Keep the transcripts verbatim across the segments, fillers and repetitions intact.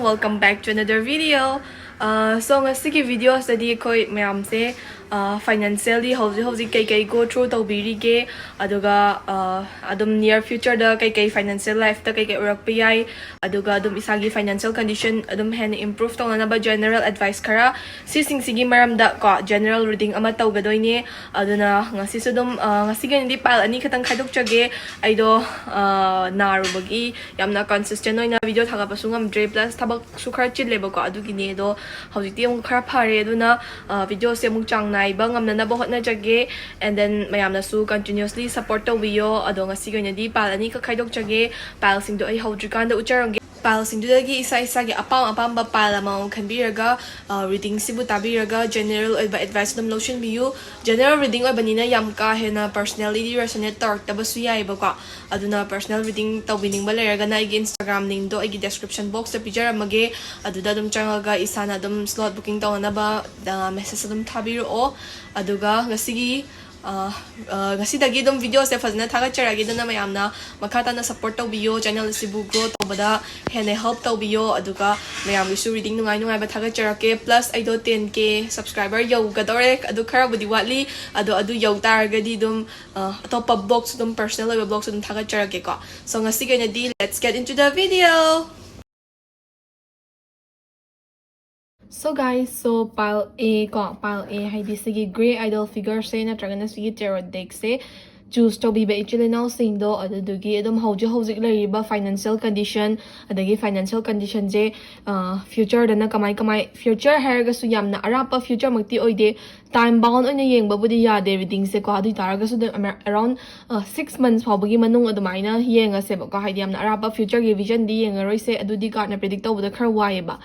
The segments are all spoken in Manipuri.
Welcome back to another video. Uh, so ꯉꯁꯤꯒꯤ video ꯑꯁꯤꯗꯗꯤ ꯑꯩꯈꯣꯏ ꯃꯌꯥꯝꯁꯦ, uh, financially ꯍꯧꯖꯤꯛ ꯍꯧꯖꯤꯛ ꯀꯩꯀꯩ go through ꯇꯧꯕꯤꯔꯤꯒꯦ, ꯑꯗꯨꯒ, uh, ꯑꯗꯨꯝ near future ꯗ ꯀꯩꯀꯩ financial life ꯇ ꯀꯩꯀꯩ ꯑꯣꯏꯔꯛꯄ ꯌꯥꯏ, ꯑꯗꯨꯒ ꯑꯗꯨꯝ ꯏꯁꯥꯒꯤ financial condition ꯑꯗꯨꯝ ꯍꯦꯟꯅ improve ꯇꯧꯅꯅꯕ general advice ꯈꯔ, ꯁꯤꯁꯤꯡꯁꯤꯒꯤ ꯃꯔꯝꯗ ꯀꯣ general reading ꯑꯃ ꯇꯧꯒꯗꯣꯏꯅꯦ꯫ ꯑꯗꯨꯅ ꯉꯁꯤꯁꯨ ꯑꯗꯨꯝ, ꯑ, ꯉꯁꯤꯒꯤ ꯑꯣꯏꯅꯗꯤ pile ꯑꯅꯤ ꯈꯛꯇꯪ ꯈꯥꯏꯗꯣꯛꯆꯒꯦ꯫ ꯑꯩꯗꯣ, ꯑ, ꯅꯥꯔꯨꯕꯒꯤ ꯌꯥꯝꯅ consistent ꯑꯣꯏꯅ video ꯊꯥꯒꯠꯄꯁꯨ ꯉꯝꯗ꯭ꯔꯦ, plus ꯊꯕꯛꯁꯨ ꯈꯔ ꯆꯤꯜꯂꯦꯕꯀꯣ, ꯑꯗꯨꯒꯤꯅꯦ꯫ ꯑꯗꯣ ꯍꯧꯖꯤꯛꯇꯤ ꯑꯃꯨꯛ ꯈꯔ ꯐꯔꯦ, ꯑꯗꯨꯅ, ꯑ, video ꯁꯦ ꯑꯃꯨꯛ ꯆꯥꯡ ꯅꯥꯏꯕ ꯉꯝꯅꯅꯕ ꯍꯣꯠꯅꯖꯒꯦ꯫ And then ꯃꯌꯥꯝꯅꯁꯨ continuously support ꯇꯧꯕꯤꯌꯣ꯫ ꯑꯗꯣ ꯉꯁꯤꯒꯤ ꯑꯣꯏꯅꯗꯤ pile ꯑꯅꯤꯈꯛ ꯈꯥꯏꯗꯣꯛꯆꯒꯦ꯫ Pile ꯁꯤꯡꯗꯣ ꯑꯩ ꯍꯧꯗ꯭ꯔꯤꯀꯥꯟꯗ ꯎꯠꯆꯔꯝꯒꯦ꯫ Pile ꯁꯤꯡꯗꯨꯗꯒꯤ ꯏꯁꯥ ꯏꯁꯥꯒꯤ ꯑꯄꯥꯝ ꯑꯄꯥꯝꯕ pile ꯑꯃꯃꯝ ꯈꯟꯕꯤꯔꯒ, ꯑ, reading ꯁꯤꯕꯨ ꯇꯥꯕꯤꯔꯒ general ꯑꯣꯏꯕ advice ꯑꯗꯨꯝ ꯂꯧꯁꯤꯟꯕꯤꯌꯨ꯫ General reading ꯑꯣꯏꯕꯅꯤꯅ ꯌꯥꯝ ꯀꯥ ꯍꯦꯟꯅ personally resonate ꯇꯧꯔꯛꯇꯕꯁꯨ ꯌꯥꯏꯑꯕꯀꯣ꯫ ꯑꯗꯨꯅ personal reading ꯇꯧꯕꯤꯅꯤꯡꯕ ꯂꯩꯔꯒꯅ ꯑꯩꯒꯤ Instagram link ꯗꯣ ꯑꯩꯒꯤ description box ꯇ ꯄꯤꯖꯔꯝꯃꯒꯦ꯫ ꯑꯗꯨꯗ ꯑꯗꯨꯝ ꯆꯪꯉꯒ ꯏꯁꯥꯅ ꯑꯗꯨꯝ slot booking ꯇꯧꯅꯅꯕ, ꯑ, message ꯑꯗꯨꯝ ꯊꯥꯕꯤꯔꯛꯑꯣ꯫ ꯑꯗꯨꯒ ꯉꯁꯤꯒꯤ, ꯑ, ꯑ, ꯉꯁꯤꯗꯒꯤ ꯑꯗꯨꯝ video ꯁꯦ ꯐꯖꯅ ꯊꯥꯒꯠꯆꯔꯛꯑꯒꯦ꯫ ꯑꯗꯨꯅ ꯃꯌꯥꯝꯅ ꯃꯈꯥ ꯇꯥꯅ support ꯇꯧꯕꯤꯌꯣ, channel ꯑꯁꯤꯕꯨ grow ꯇꯧꯕꯗ ꯍꯦꯟꯅ help ꯇꯧꯕꯤꯌꯣ꯫ ꯑꯗꯨꯒ ꯃꯌꯥꯝꯒꯤꯁꯨ reading ꯅꯨꯡꯉꯥꯏ ꯅꯨꯡꯉꯥꯏꯕ ꯊꯥꯒꯠꯆꯔꯛꯀꯦ꯫ Plus ꯑꯩꯗꯣ ten K subscriber ꯌꯧꯒꯗꯧꯔꯦ, ꯑꯗꯨ ꯈꯔꯕꯨꯗꯤ ꯋꯥꯠꯂꯤ꯫ ꯑꯗꯣ ꯑꯗꯨ ꯌꯧ ꯇꯥꯔꯒꯗꯤ ꯑꯗꯨꯝ, ꯑ, ꯑꯇꯣꯞꯄ vlog ꯁꯨ ꯑꯗꯨꯝ, personal ꯑꯣꯏꯕ vlog ꯁꯨ ꯑꯗꯨꯝ ꯊꯥꯒꯠꯆꯔꯛꯀꯦꯀꯣ꯫ So ꯉꯁꯤꯒꯤ ꯑꯣꯏꯅꯗꯤ let's get into the video. So guys, so pile A ꯀꯣ, pile A ꯍꯥꯏꯗꯤ ꯁꯤꯒꯤ grey idol figure ꯁꯦ ꯅꯠꯇ꯭ꯔꯒꯅ ꯁꯤꯒꯤ tarot deck ꯁꯦ choose ꯇꯧꯕꯤꯕ ꯏꯆꯤꯜ ꯏꯅꯥꯎꯁꯤꯡꯗꯣ, ꯑꯗꯨꯗꯨꯒꯤ ꯑꯗꯨꯝ ꯍꯧꯖꯤꯛ ꯍꯧꯖꯤꯛ ꯂꯩꯔꯤꯕ financial condition, ꯑꯗꯒꯤ financial condition ꯁꯦ, ꯑ, future ꯗꯅ ꯀꯃꯥꯏ ꯀꯃꯥꯏ, future ꯍꯥꯏꯔꯒꯁꯨ ꯌꯥꯝꯅ ꯑꯔꯥꯞꯄ future ꯃꯛꯇꯤ ꯑꯣꯏꯗꯦ, time bound ꯑꯣꯏꯅ ꯌꯦꯡꯕꯕꯨꯗꯤ ꯌꯥꯗꯦ reading ꯁꯦꯀꯣ꯫ ꯑꯗꯨ ꯑꯣꯏ ꯇꯥꯔꯒꯁꯨ ꯑꯗꯨꯝ ꯑꯃ-, around, ꯑ, six months ꯐꯥꯎꯕꯒꯤ ꯃꯅꯨꯡ ꯑꯗꯨꯃꯥꯏꯅ ꯌꯦꯡꯉꯁꯦꯕꯀꯣ꯫ ꯍꯥꯏꯗꯤ ꯌꯥꯝꯅ ꯑꯔꯥꯞꯄ future ꯒꯤ vision ꯗꯤ ꯌꯦꯡꯉꯔꯣꯏꯁꯦ, ꯑꯗꯨꯗꯤ card ꯅ predict ꯇꯧꯕꯗ ꯈꯔ ꯋꯥꯏꯑꯦꯕ꯫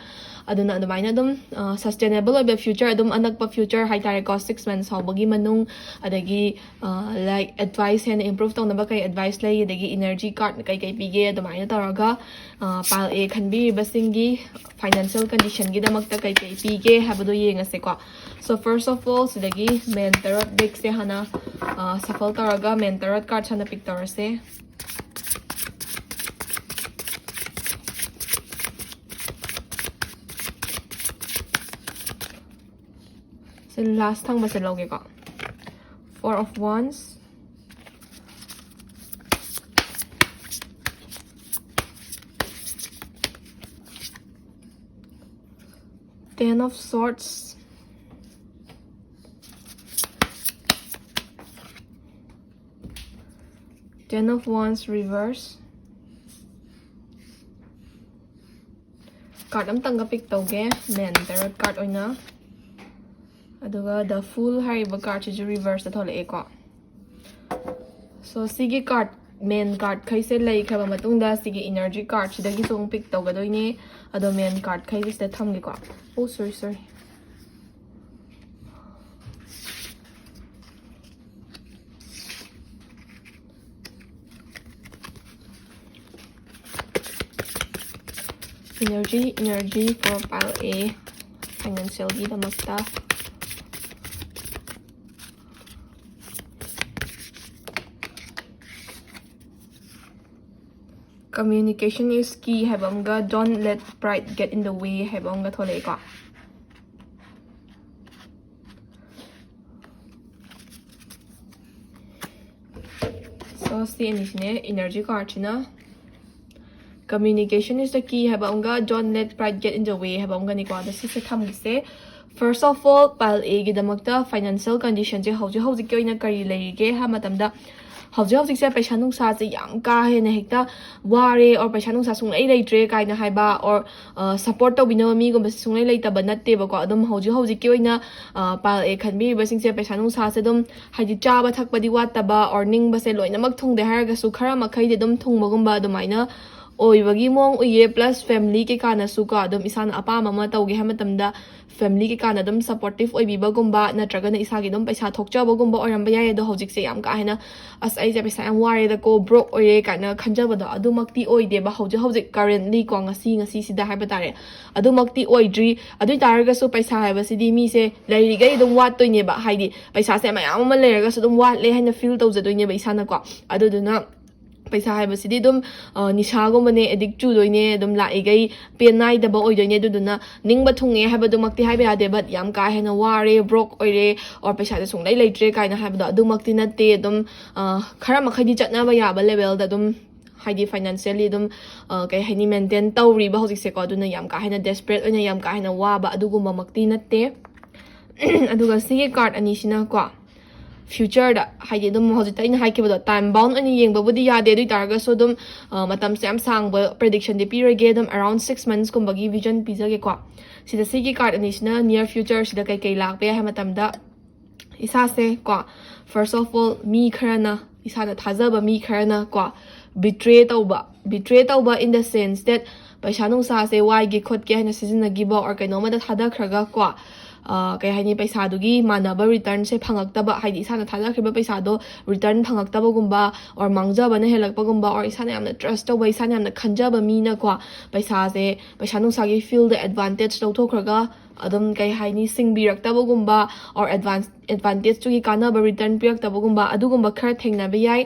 ꯑꯗꯨꯅ ꯑꯗꯨꯃꯥꯏꯅ ꯑꯗꯨꯝ, ꯑ, sustainable ꯑꯣꯏꯕ future, ꯑꯗꯨꯝ ꯑꯅꯛꯄ future ꯍꯥꯏꯇꯥꯔꯦꯀꯣ, six months ꯐꯥꯎꯕꯒꯤ ꯃꯅꯨꯡ, ꯑꯗꯒꯤ, ꯑ, like advice ꯍꯦꯟꯅ improve ꯇꯧꯅꯕ ꯀꯩ advice ꯂꯩ, ꯑꯗꯒꯤ energy card ꯅ ꯀꯩ ꯀꯩ ꯄꯤꯒꯦ, ꯑꯗꯨꯃꯥꯏꯅ ꯇꯧꯔꯒ, ꯑ, pile A ꯈꯟꯕꯤꯔꯤꯕꯁꯤꯡꯒꯤ financial condition ꯒꯤꯗꯃꯛꯇ ꯀꯩ ꯀꯩ ꯄꯤꯒꯦ ꯍꯥꯏꯕꯗꯣ ꯌꯦꯡꯉꯁꯦꯀꯣ꯫ So first of all, ꯁꯤꯗꯒꯤ main tarot deck ꯁꯦ ꯍꯥꯟꯅ, ꯑ, shuffle ꯇꯧꯔꯒ main tarot card ꯍꯥꯟꯅ pick ꯇꯧꯔꯁꯦ꯫ Last ꯊꯪꯕꯁꯦ ꯂꯧꯒꯦꯀꯣ. Four of Wands, Ten of Swords, Ten of Wands reverse. Card ꯑꯝꯇꯪꯒ pick ꯇꯧꯒꯦ, main tarot card ꯑꯣꯏꯅ. ꯑꯗꯨꯒ The Fool ꯍꯥꯏꯔꯤꯕ card ꯁꯤꯁꯨ reverse ꯇ ꯊꯣꯛꯂꯛꯑꯦꯀꯣ. So ꯁꯤꯒꯤ card, main card ꯈꯩꯁꯦ ꯂꯩꯈ꯭ꯔꯕ ꯃꯇꯨꯡꯗ ꯁꯤꯒꯤ energy card ꯁꯤꯗꯒꯤꯁꯨ ꯑꯃꯨꯛ pick ꯇꯧꯒꯗꯣꯏꯅꯦ꯫ ꯑꯗꯣ main card ꯈꯩꯁꯦ ꯁꯤꯗ ꯊꯝꯒꯦꯀꯣ. Oh, sorry, sorry. Energy, energy for pile A, financial ꯒꯤꯗꯃꯛꯇ. Communication is key ꯍꯥꯏꯕ ꯑꯃꯒ, don't let pride get in the way ꯍꯥꯏꯕ ꯑꯃꯒ ꯊꯣꯛꯂꯛꯑꯦꯀꯣ. So ꯁꯤ ꯑꯅꯤꯁꯤꯅꯦ energy card ꯁꯤꯅ. Communication is the key ꯍꯥꯏꯕ ꯑꯃꯒ, don't let pride get in the way ꯍꯥꯏꯕ ꯑꯃꯒꯅꯤꯀꯣ. ꯑꯗꯣ ꯁꯤꯁꯦ ꯊꯝꯈꯤꯁꯦ. First of all, pile A ꯒꯤꯗꯃꯛꯇ financial condition ꯁꯦ ꯍꯧꯖꯤꯛ ꯍꯧꯖꯤꯛꯀꯤ ꯑꯣꯏꯅ ꯀꯔꯤ ꯂꯩꯔꯤꯒꯦ ꯍꯥꯏꯕ ꯃꯇꯝꯗ, ꯍꯧꯖꯤꯛ ꯍꯧꯖꯤꯛꯁꯦ ꯄꯩꯁꯥ ꯅꯨꯡꯁꯥꯁꯦ ꯌꯥꯝ ꯀꯥ ꯍꯦꯟꯅ ꯍꯦꯛꯇ ꯋꯥꯔꯦ, or ꯄꯩꯁꯥ ꯅꯨꯡꯁꯥ ꯁꯨꯡꯂꯩ ꯂꯩꯇ꯭ꯔꯦ ꯀꯥꯏꯅ ꯍꯥꯏꯕ, or support ꯇꯧꯕꯤꯅꯕ ꯃꯤꯒꯨꯝꯕꯁꯦ ꯁꯨꯡꯂꯩ ꯂꯩꯇꯕ ꯅꯠꯇꯦꯕꯀꯣ. ꯑꯗꯨꯝ ꯍꯧꯖꯤꯛ ꯍꯧꯖꯤꯛꯀꯤ ꯑꯣꯏꯅ pile A ꯈꯟꯕꯤꯔꯤꯕꯁꯤꯡꯁꯦ ꯄꯩꯁꯥ ꯅꯨꯡꯁꯥꯁꯦ ꯑꯗꯨꯝ, ꯍꯥꯏꯗꯤ ꯆꯥꯕ ꯊꯛꯄꯗꯤ ꯋꯥꯠꯇꯕ, or ꯅꯤꯡꯕꯁꯦ ꯂꯣꯏꯅꯃꯛ ꯊꯨꯡꯗꯦ ꯍꯥꯏꯔꯒꯁꯨ ꯈꯔ ꯃꯈꯩꯗꯤ ꯑꯗꯨꯝ ꯊꯨꯡꯕꯒꯨꯝꯕ ꯑꯗꯨꯃꯥꯏꯅ ꯑꯣꯏꯕꯒꯤ ꯃꯑꯣꯡ ꯎꯏꯌꯦ. Plus family ꯀꯩꯀꯥꯅꯁꯨ ꯀꯣ, ꯑꯗꯨꯝ ꯏꯁꯥꯅ ꯑꯄꯥꯝꯕ ꯑꯃ ꯇꯧꯒꯦ ꯍꯥꯏꯕ ꯃꯇꯝꯗ family ꯀꯩꯀꯥꯅ ꯑꯗꯨꯝ supportive ꯑꯣꯏꯕꯤꯕꯒꯨꯝꯕ, ꯅꯠꯇ꯭ꯔꯒꯅ ꯏꯁꯥꯒꯤ ꯑꯗꯨꯝ ꯄꯩꯁꯥ ꯊꯣꯛꯆꯕꯒꯨꯝꯕ ꯑꯣꯏꯔꯝꯕ ꯌꯥꯏ꯫ ꯑꯗꯣ ꯍꯧꯖꯤꯛꯁꯦ ꯌꯥꯝ ꯀꯥ ꯍꯦꯟꯅ "ꯑꯁ, ꯑꯩꯁꯦ ꯄꯩꯁꯥ ꯌꯥꯝ ꯋꯥꯔꯦꯗꯀꯣ, broke ꯑꯣꯏꯔꯦ" ꯀꯥꯏꯅ ꯈꯟꯖꯕꯗꯣ ꯑꯗꯨꯃꯛꯇꯤ ꯑꯣꯏꯗꯦꯕ ꯍꯧꯖꯤꯛ ꯍꯧꯖꯤꯛ currently ꯀꯣ, ꯉꯁꯤ ꯉꯁꯤꯁꯤꯗ ꯍꯥꯏꯕ ꯇꯥꯔꯦ, ꯑꯗꯨꯃꯛꯇꯤ ꯑꯣꯏꯗ꯭ꯔꯤ꯫ ꯑꯗꯨ ꯑꯣꯏ ꯇꯥꯔꯒꯁꯨ ꯄꯩꯁꯥ ꯍꯥꯏꯕꯁꯤꯗꯤ ꯃꯤꯁꯦ ꯂꯩꯔꯤꯈꯩ ꯑꯗꯨꯝ ꯋꯥꯠꯇꯣꯏꯅꯦꯕ, ꯍꯥꯏꯗꯤ ꯄꯩꯁꯥꯁꯦ ꯃꯌꯥꯝ ꯑꯃ ꯂꯩꯔꯒꯁꯨ ꯑꯗꯨꯝ ꯋꯥꯠꯂꯦ ꯍꯥꯏꯅ feel ꯇꯧꯖꯗꯣꯏꯅꯦꯕ ꯏꯁꯥꯅꯀꯣ꯫ ꯑꯗꯨꯗꯨꯅ ꯄꯩꯁꯥ ꯍꯥꯏꯕꯁꯤꯗꯤ ꯑꯗꯨꯝ ꯅꯤꯁꯥꯒꯨꯝꯕꯅꯦ, ꯑꯦꯗꯤꯛ ꯆꯨꯗꯣꯏꯅꯦ, ꯑꯗꯨꯝ ꯂꯥꯛꯏꯈꯩ ꯄꯦꯟ ꯅꯥꯏꯗꯕ ꯑꯣꯏꯗꯣꯏꯅꯦ꯫ ꯑꯗꯨꯗꯨꯅ ꯅꯤꯡꯕ ꯊꯨꯡꯉꯦ ꯍꯥꯏꯕꯗꯨꯃꯛꯇꯤ ꯍꯥꯏꯕ ꯌꯥꯗꯦ, ꯕꯠ ꯌꯥꯝ ꯀꯥ ꯍꯦꯟꯅ ꯋꯥꯔꯦ, ꯕ꯭ꯔꯣꯛ ꯑꯣꯏꯔꯦ, ꯑꯣꯔ ꯄꯩꯁꯥꯁꯦ ꯁꯨꯡꯂꯩ ꯂꯩꯇ꯭ꯔꯦ ꯀꯥꯏꯅ ꯍꯥꯏꯕꯗꯣ ꯑꯗꯨꯃꯛꯇꯤ ꯅꯠꯇꯦ꯫ ꯑꯗꯨꯝ ꯈꯔ ꯃꯈꯩꯗꯤ ꯆꯠꯅꯕ ꯌꯥꯕ ꯂꯦꯕꯦꯜꯗ ꯑꯗꯨꯝ, ꯍꯥꯏꯗꯤ ꯐꯥꯏꯅꯥꯟꯁꯤꯌꯦꯜꯂꯤ ꯑꯗꯨꯝ ꯀꯩ ꯍꯥꯏꯅꯤ, ꯃꯦꯟꯇꯦꯟ ꯇꯧꯔꯤꯕ ꯍꯧꯖꯤꯛꯁꯦꯀꯣ꯫ ꯑꯗꯨꯅ ꯌꯥꯝ ꯀꯥ ꯍꯦꯟꯅ ꯗꯦꯁꯄ꯭ꯔꯦꯠ ꯑꯣꯏꯅ ꯌꯥꯝ ꯀꯥ ꯍꯦꯟꯅ ꯋꯥꯕ ꯑꯗꯨꯒꯨꯝꯕꯃꯛꯇꯤ ꯅꯠꯇꯦ꯫ ꯑꯗꯨꯒ ꯁꯤꯒꯤ ꯀꯥꯔꯠ ꯑꯅꯤꯁꯤꯅꯀꯣ, ꯐ꯭ꯌꯨꯆꯔꯗ, ꯍꯥꯏꯗꯤ ꯑꯗꯨꯝ ꯍꯧꯖꯤꯛꯇ ꯑꯩꯅ ꯍꯥꯏꯈꯤꯕꯗꯣ, ꯇꯥꯏꯝ ꯕꯥꯎꯟ ꯑꯣꯏꯅ ꯌꯦꯡꯕꯕꯨꯗꯤ ꯌꯥꯗꯦ꯫ ꯑꯗꯨ ꯑꯣꯏ ꯇꯥꯔꯒꯁꯨ ꯑꯗꯨꯝ ꯃꯇꯝꯁꯦ ꯌꯥꯝ ꯁꯥꯡꯕ ꯄ꯭ꯔꯦꯗꯤꯛꯁꯟꯗꯤ ꯄꯤꯔꯣꯏꯒꯦ꯫ ꯑꯗꯨꯝ ꯑꯦꯔꯥꯎꯟ ꯁꯤꯛꯁ ꯃꯟꯁꯀꯨꯝꯕꯒꯤ ꯚꯤꯖꯟ ꯄꯤꯖꯒꯦꯀꯣ꯫ ꯁꯤꯗ ꯁꯤꯒꯤ ꯀꯥꯔꯠ ꯑꯅꯤꯁꯤꯅ ꯅꯤꯌꯔ ꯐ꯭ꯌꯨꯆꯔꯁꯤꯗ ꯀꯩꯀꯩ ꯂꯥꯛꯄ ꯌꯥꯏ ꯍꯥꯏꯕ ꯃꯇꯝꯗ, ꯏꯁꯥꯁꯦ ꯀꯣ, ꯐꯥꯔꯁ ꯑꯣꯐ ꯑꯣꯜ, ꯃꯤ ꯈꯔꯅ, ꯏꯁꯥꯅ ꯊꯥꯖꯕ ꯃꯤ ꯈꯔꯅ ꯀꯣ, ꯕꯤꯇ꯭ꯔꯦ ꯇꯧꯕ, ꯕꯤꯇ꯭ꯔꯦ ꯇꯧꯕ in the sense that ꯄꯩꯁꯥ ꯅꯨꯡꯁꯥꯁꯦ ꯋꯥꯏꯒꯦ ꯈꯣꯠꯀꯦ ꯍꯥꯏꯅ ꯁꯤꯖꯤꯟꯅꯈꯤꯕ ꯑꯣꯔ ꯀꯩꯅꯣꯝꯃꯗ ꯊꯥꯗꯈ꯭ꯔꯒ ꯀꯣ, ꯀꯩ ꯍꯥꯏꯅꯤ, ꯄꯩꯁꯥꯗꯨꯒꯤ ꯃꯥꯟꯅꯕ ꯔꯤꯇꯔꯟꯁꯦ ꯐꯪꯉꯛꯇꯕ, ꯍꯥꯏꯗꯤ ꯏꯁꯥꯅ ꯊꯥꯗꯈ꯭ꯔꯤꯕ ꯄꯩꯁꯥꯗꯣ ꯔꯤꯇꯔꯟ ꯐꯪꯉꯛꯇꯕꯒꯨꯝꯕ ꯑꯣꯔ ꯃꯥꯡꯖꯕꯅ ꯍꯦꯜꯂꯛꯄꯒꯨꯝꯕ ꯑꯣꯔ ꯏꯁꯥꯅ ꯌꯥꯝꯅ ꯇ꯭ꯔꯁ ꯇꯧꯕ, ꯏꯁꯥꯅ ꯌꯥꯝꯅ ꯈꯟꯖꯕ ꯃꯤꯅꯀꯣ, ꯄꯩꯁꯥꯁꯦ ꯄꯩꯁꯥ ꯅꯨꯡꯁꯥꯒꯤ ꯐꯤꯜꯗ ꯑꯦꯗꯚꯥꯟꯇꯦꯖ ꯂꯧꯊꯣꯛꯈ꯭ꯔꯒ ꯑꯗꯨꯝ, ꯀꯩ ꯍꯥꯏꯅꯤ, ꯁꯤꯡꯕꯤꯔꯛꯇꯕꯒꯨꯝꯕ ꯑꯣꯔ ꯑꯦꯗꯚꯥꯟꯁ ꯑꯦꯗꯚꯥꯟꯇꯦꯖꯇꯨꯒꯤ ꯀꯥꯟꯅꯕ ꯔꯤꯇꯔꯟ ꯄꯤꯔꯛꯇꯕꯒꯨꯝꯕ ꯑꯗꯨꯒꯨꯝꯕ ꯈꯔ ꯊꯦꯡꯅꯕ ꯌꯥꯏ꯫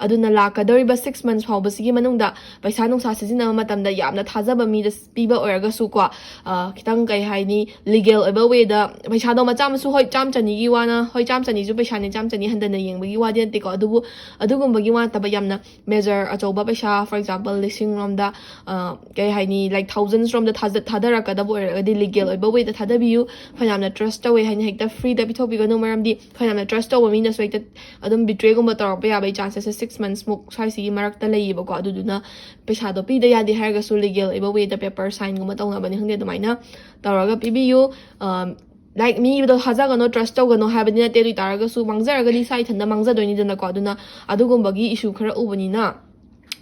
ꯑꯗꯨꯅ ꯂꯥꯛꯀꯗꯧꯔꯤꯕ ꯁꯤꯛꯁ ꯃꯟꯁ ꯐꯥꯎꯕꯁꯤꯒꯤ ꯃꯅꯨꯡꯗ ꯄꯩꯁꯥ ꯅꯨꯡꯁꯥ ꯁꯤꯖꯤꯟꯅꯕ ꯃꯇꯝꯗ ꯌꯥꯝꯅ ꯊꯥꯖꯕ ꯃꯤꯗ ꯄꯤꯕ ꯑꯣꯏꯔꯒꯁꯨꯀꯣ, ꯈꯤꯇꯪ, ꯀꯩ ꯍꯥꯏꯅꯤ, ꯂꯤꯒꯦꯜ ꯑꯣꯏꯕ ꯋꯦꯗ ꯄꯩꯁꯥꯗꯣ ꯃꯆꯥ ꯃꯁꯨ, ꯍꯣꯏ, ꯆꯥꯝ ꯆꯅꯤꯒꯤ ꯋꯥꯅ, ꯍꯣꯏ, ꯆꯥꯝ ꯆꯅꯤꯁꯨ ꯄꯩꯁꯥꯅꯦ, ꯆꯥꯝ ꯆꯅꯤ ꯍꯟꯊꯅ ꯌꯦꯡꯕꯒꯤ ꯋꯥꯗꯤ ꯅꯠꯇꯦꯀꯣ꯫ ꯑꯗꯨꯕꯨ ꯑꯗꯨꯒꯨꯝꯕꯒꯤ ꯋꯥ ꯅꯠꯇꯕ, ꯌꯥꯝꯅ ꯃꯦꯖꯔ ꯑꯆꯧꯕ ꯄꯩꯁꯥ, ꯐꯣꯔ ꯑꯦꯛꯖꯥꯝꯄꯜ, ꯂꯤꯁꯤꯡ ꯔꯣꯝꯗ, ꯀꯩ ꯍꯥꯏꯅꯤ, ꯂꯥꯏꯛ, ꯊꯥꯎꯖꯟꯁ ꯔꯣꯝꯗ ꯊꯥꯗꯔꯛꯀꯗꯕ ꯑꯣꯏꯔꯒꯗꯤ ꯂꯤꯒꯦꯜ ꯑꯣꯏꯕ ꯋꯦꯗ ꯊꯥꯗꯕꯤꯌꯨ꯫ ꯐꯅꯌꯥꯝꯅ ꯇ꯭ꯔꯁ ꯇꯧꯋꯦ ꯍꯥꯏꯅ ꯍꯦꯛꯇ ꯐ꯭ꯔꯤꯗ ꯄꯤꯊꯣꯛꯄꯤꯒꯅꯨ, ꯃꯔꯝꯗꯤ ꯐꯅꯌꯥꯝꯅ ꯇ꯭ꯔꯁ ꯇꯧꯕ ꯃꯤꯅꯁꯨ ꯍꯦꯛꯇ ꯑꯗꯨꯝ ꯕꯤꯇ꯭ꯔꯦꯒꯨꯝꯕ ꯇꯧꯔꯛꯄ ꯌꯥꯕꯒꯤ ꯆꯥꯟꯁꯦꯁꯁꯦ ꯁꯤꯛꯁ ꯃꯟꯁꯃꯨꯛ ꯁ꯭ꯋꯥꯏꯁꯤꯒꯤ ꯃꯔꯛꯇ ꯂꯩꯌꯦꯕꯀꯣ꯫ ꯑꯗꯨꯗꯨꯅ ꯄꯩꯁꯥꯗꯣ ꯄꯤꯗ ꯌꯥꯗꯦ ꯍꯥꯏꯔꯒꯁꯨ ꯂꯤꯒꯦꯜ ꯑꯣꯏꯕ ꯋꯦꯗ ꯄꯦꯄꯔ ꯁꯥꯏꯟꯒꯨꯝꯕ ꯇꯧꯅꯕꯅꯤ ꯈꯪꯗꯦ, ꯑꯗꯨꯃꯥꯏꯅ ꯇꯧꯔꯒ ꯄꯤꯕꯤꯌꯨ꯫ ꯂꯥꯏꯛ, ꯃꯤꯗꯣ ꯊꯥꯖꯒꯅꯣ, ꯇ꯭ꯔꯁ ꯇꯧꯒꯅꯣ ꯍꯥꯏꯕꯗꯤ ꯅꯠꯇꯦ, ꯑꯗꯨ ꯑꯣꯏ ꯇꯥꯔꯒꯁꯨ ꯃꯥꯡꯖꯔꯒꯗꯤ ꯏꯁꯥ ꯏꯊꯟꯇ ꯃꯥꯡꯖꯗꯣꯏꯅꯤꯗꯅꯀꯣ꯫ ꯑꯗꯨꯅ ꯑꯗꯨꯒꯨꯝꯕꯒꯤ ꯏꯁꯨ ꯈꯔ ꯎꯕꯅꯤꯅ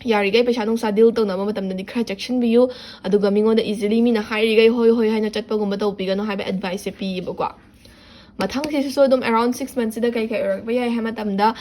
ꯌꯥꯔꯤꯈꯩ ꯄꯩꯁꯥ ꯅꯨꯡꯁꯥ ꯗꯤꯜ ꯇꯧꯅꯕ ꯃꯇꯝꯗꯗꯤ ꯈꯔ ꯆꯦꯛꯁꯤꯟꯕꯤꯌꯨ꯫ ꯑꯗꯨꯒ ꯃꯤꯉꯣꯟꯗ ꯏꯖꯤꯂꯤ ꯃꯤꯅ ꯍꯥꯏꯔꯤꯈꯩ ꯍꯣꯏ ꯍꯣꯏ ꯍꯥꯏꯅ ꯆꯠꯄꯒꯨꯝꯕ ꯇꯧꯕꯤꯒꯅꯨ ꯍꯥꯏꯕ ꯑꯦꯗꯚꯥꯏꯁꯁꯦ ꯄꯤꯌꯦꯕꯀꯣ꯫ ꯃꯊꯪꯁꯤꯁꯨ ꯑꯗꯨꯝ ꯑꯦꯔꯥꯎꯟ ꯁꯤꯛꯁ ꯃꯟꯁꯁꯤꯗ ꯀꯩ ꯀꯩ ꯑꯣꯏꯔꯛꯄ ꯌꯥꯏ ꯍꯥꯏꯕ ꯃꯇꯝꯗ,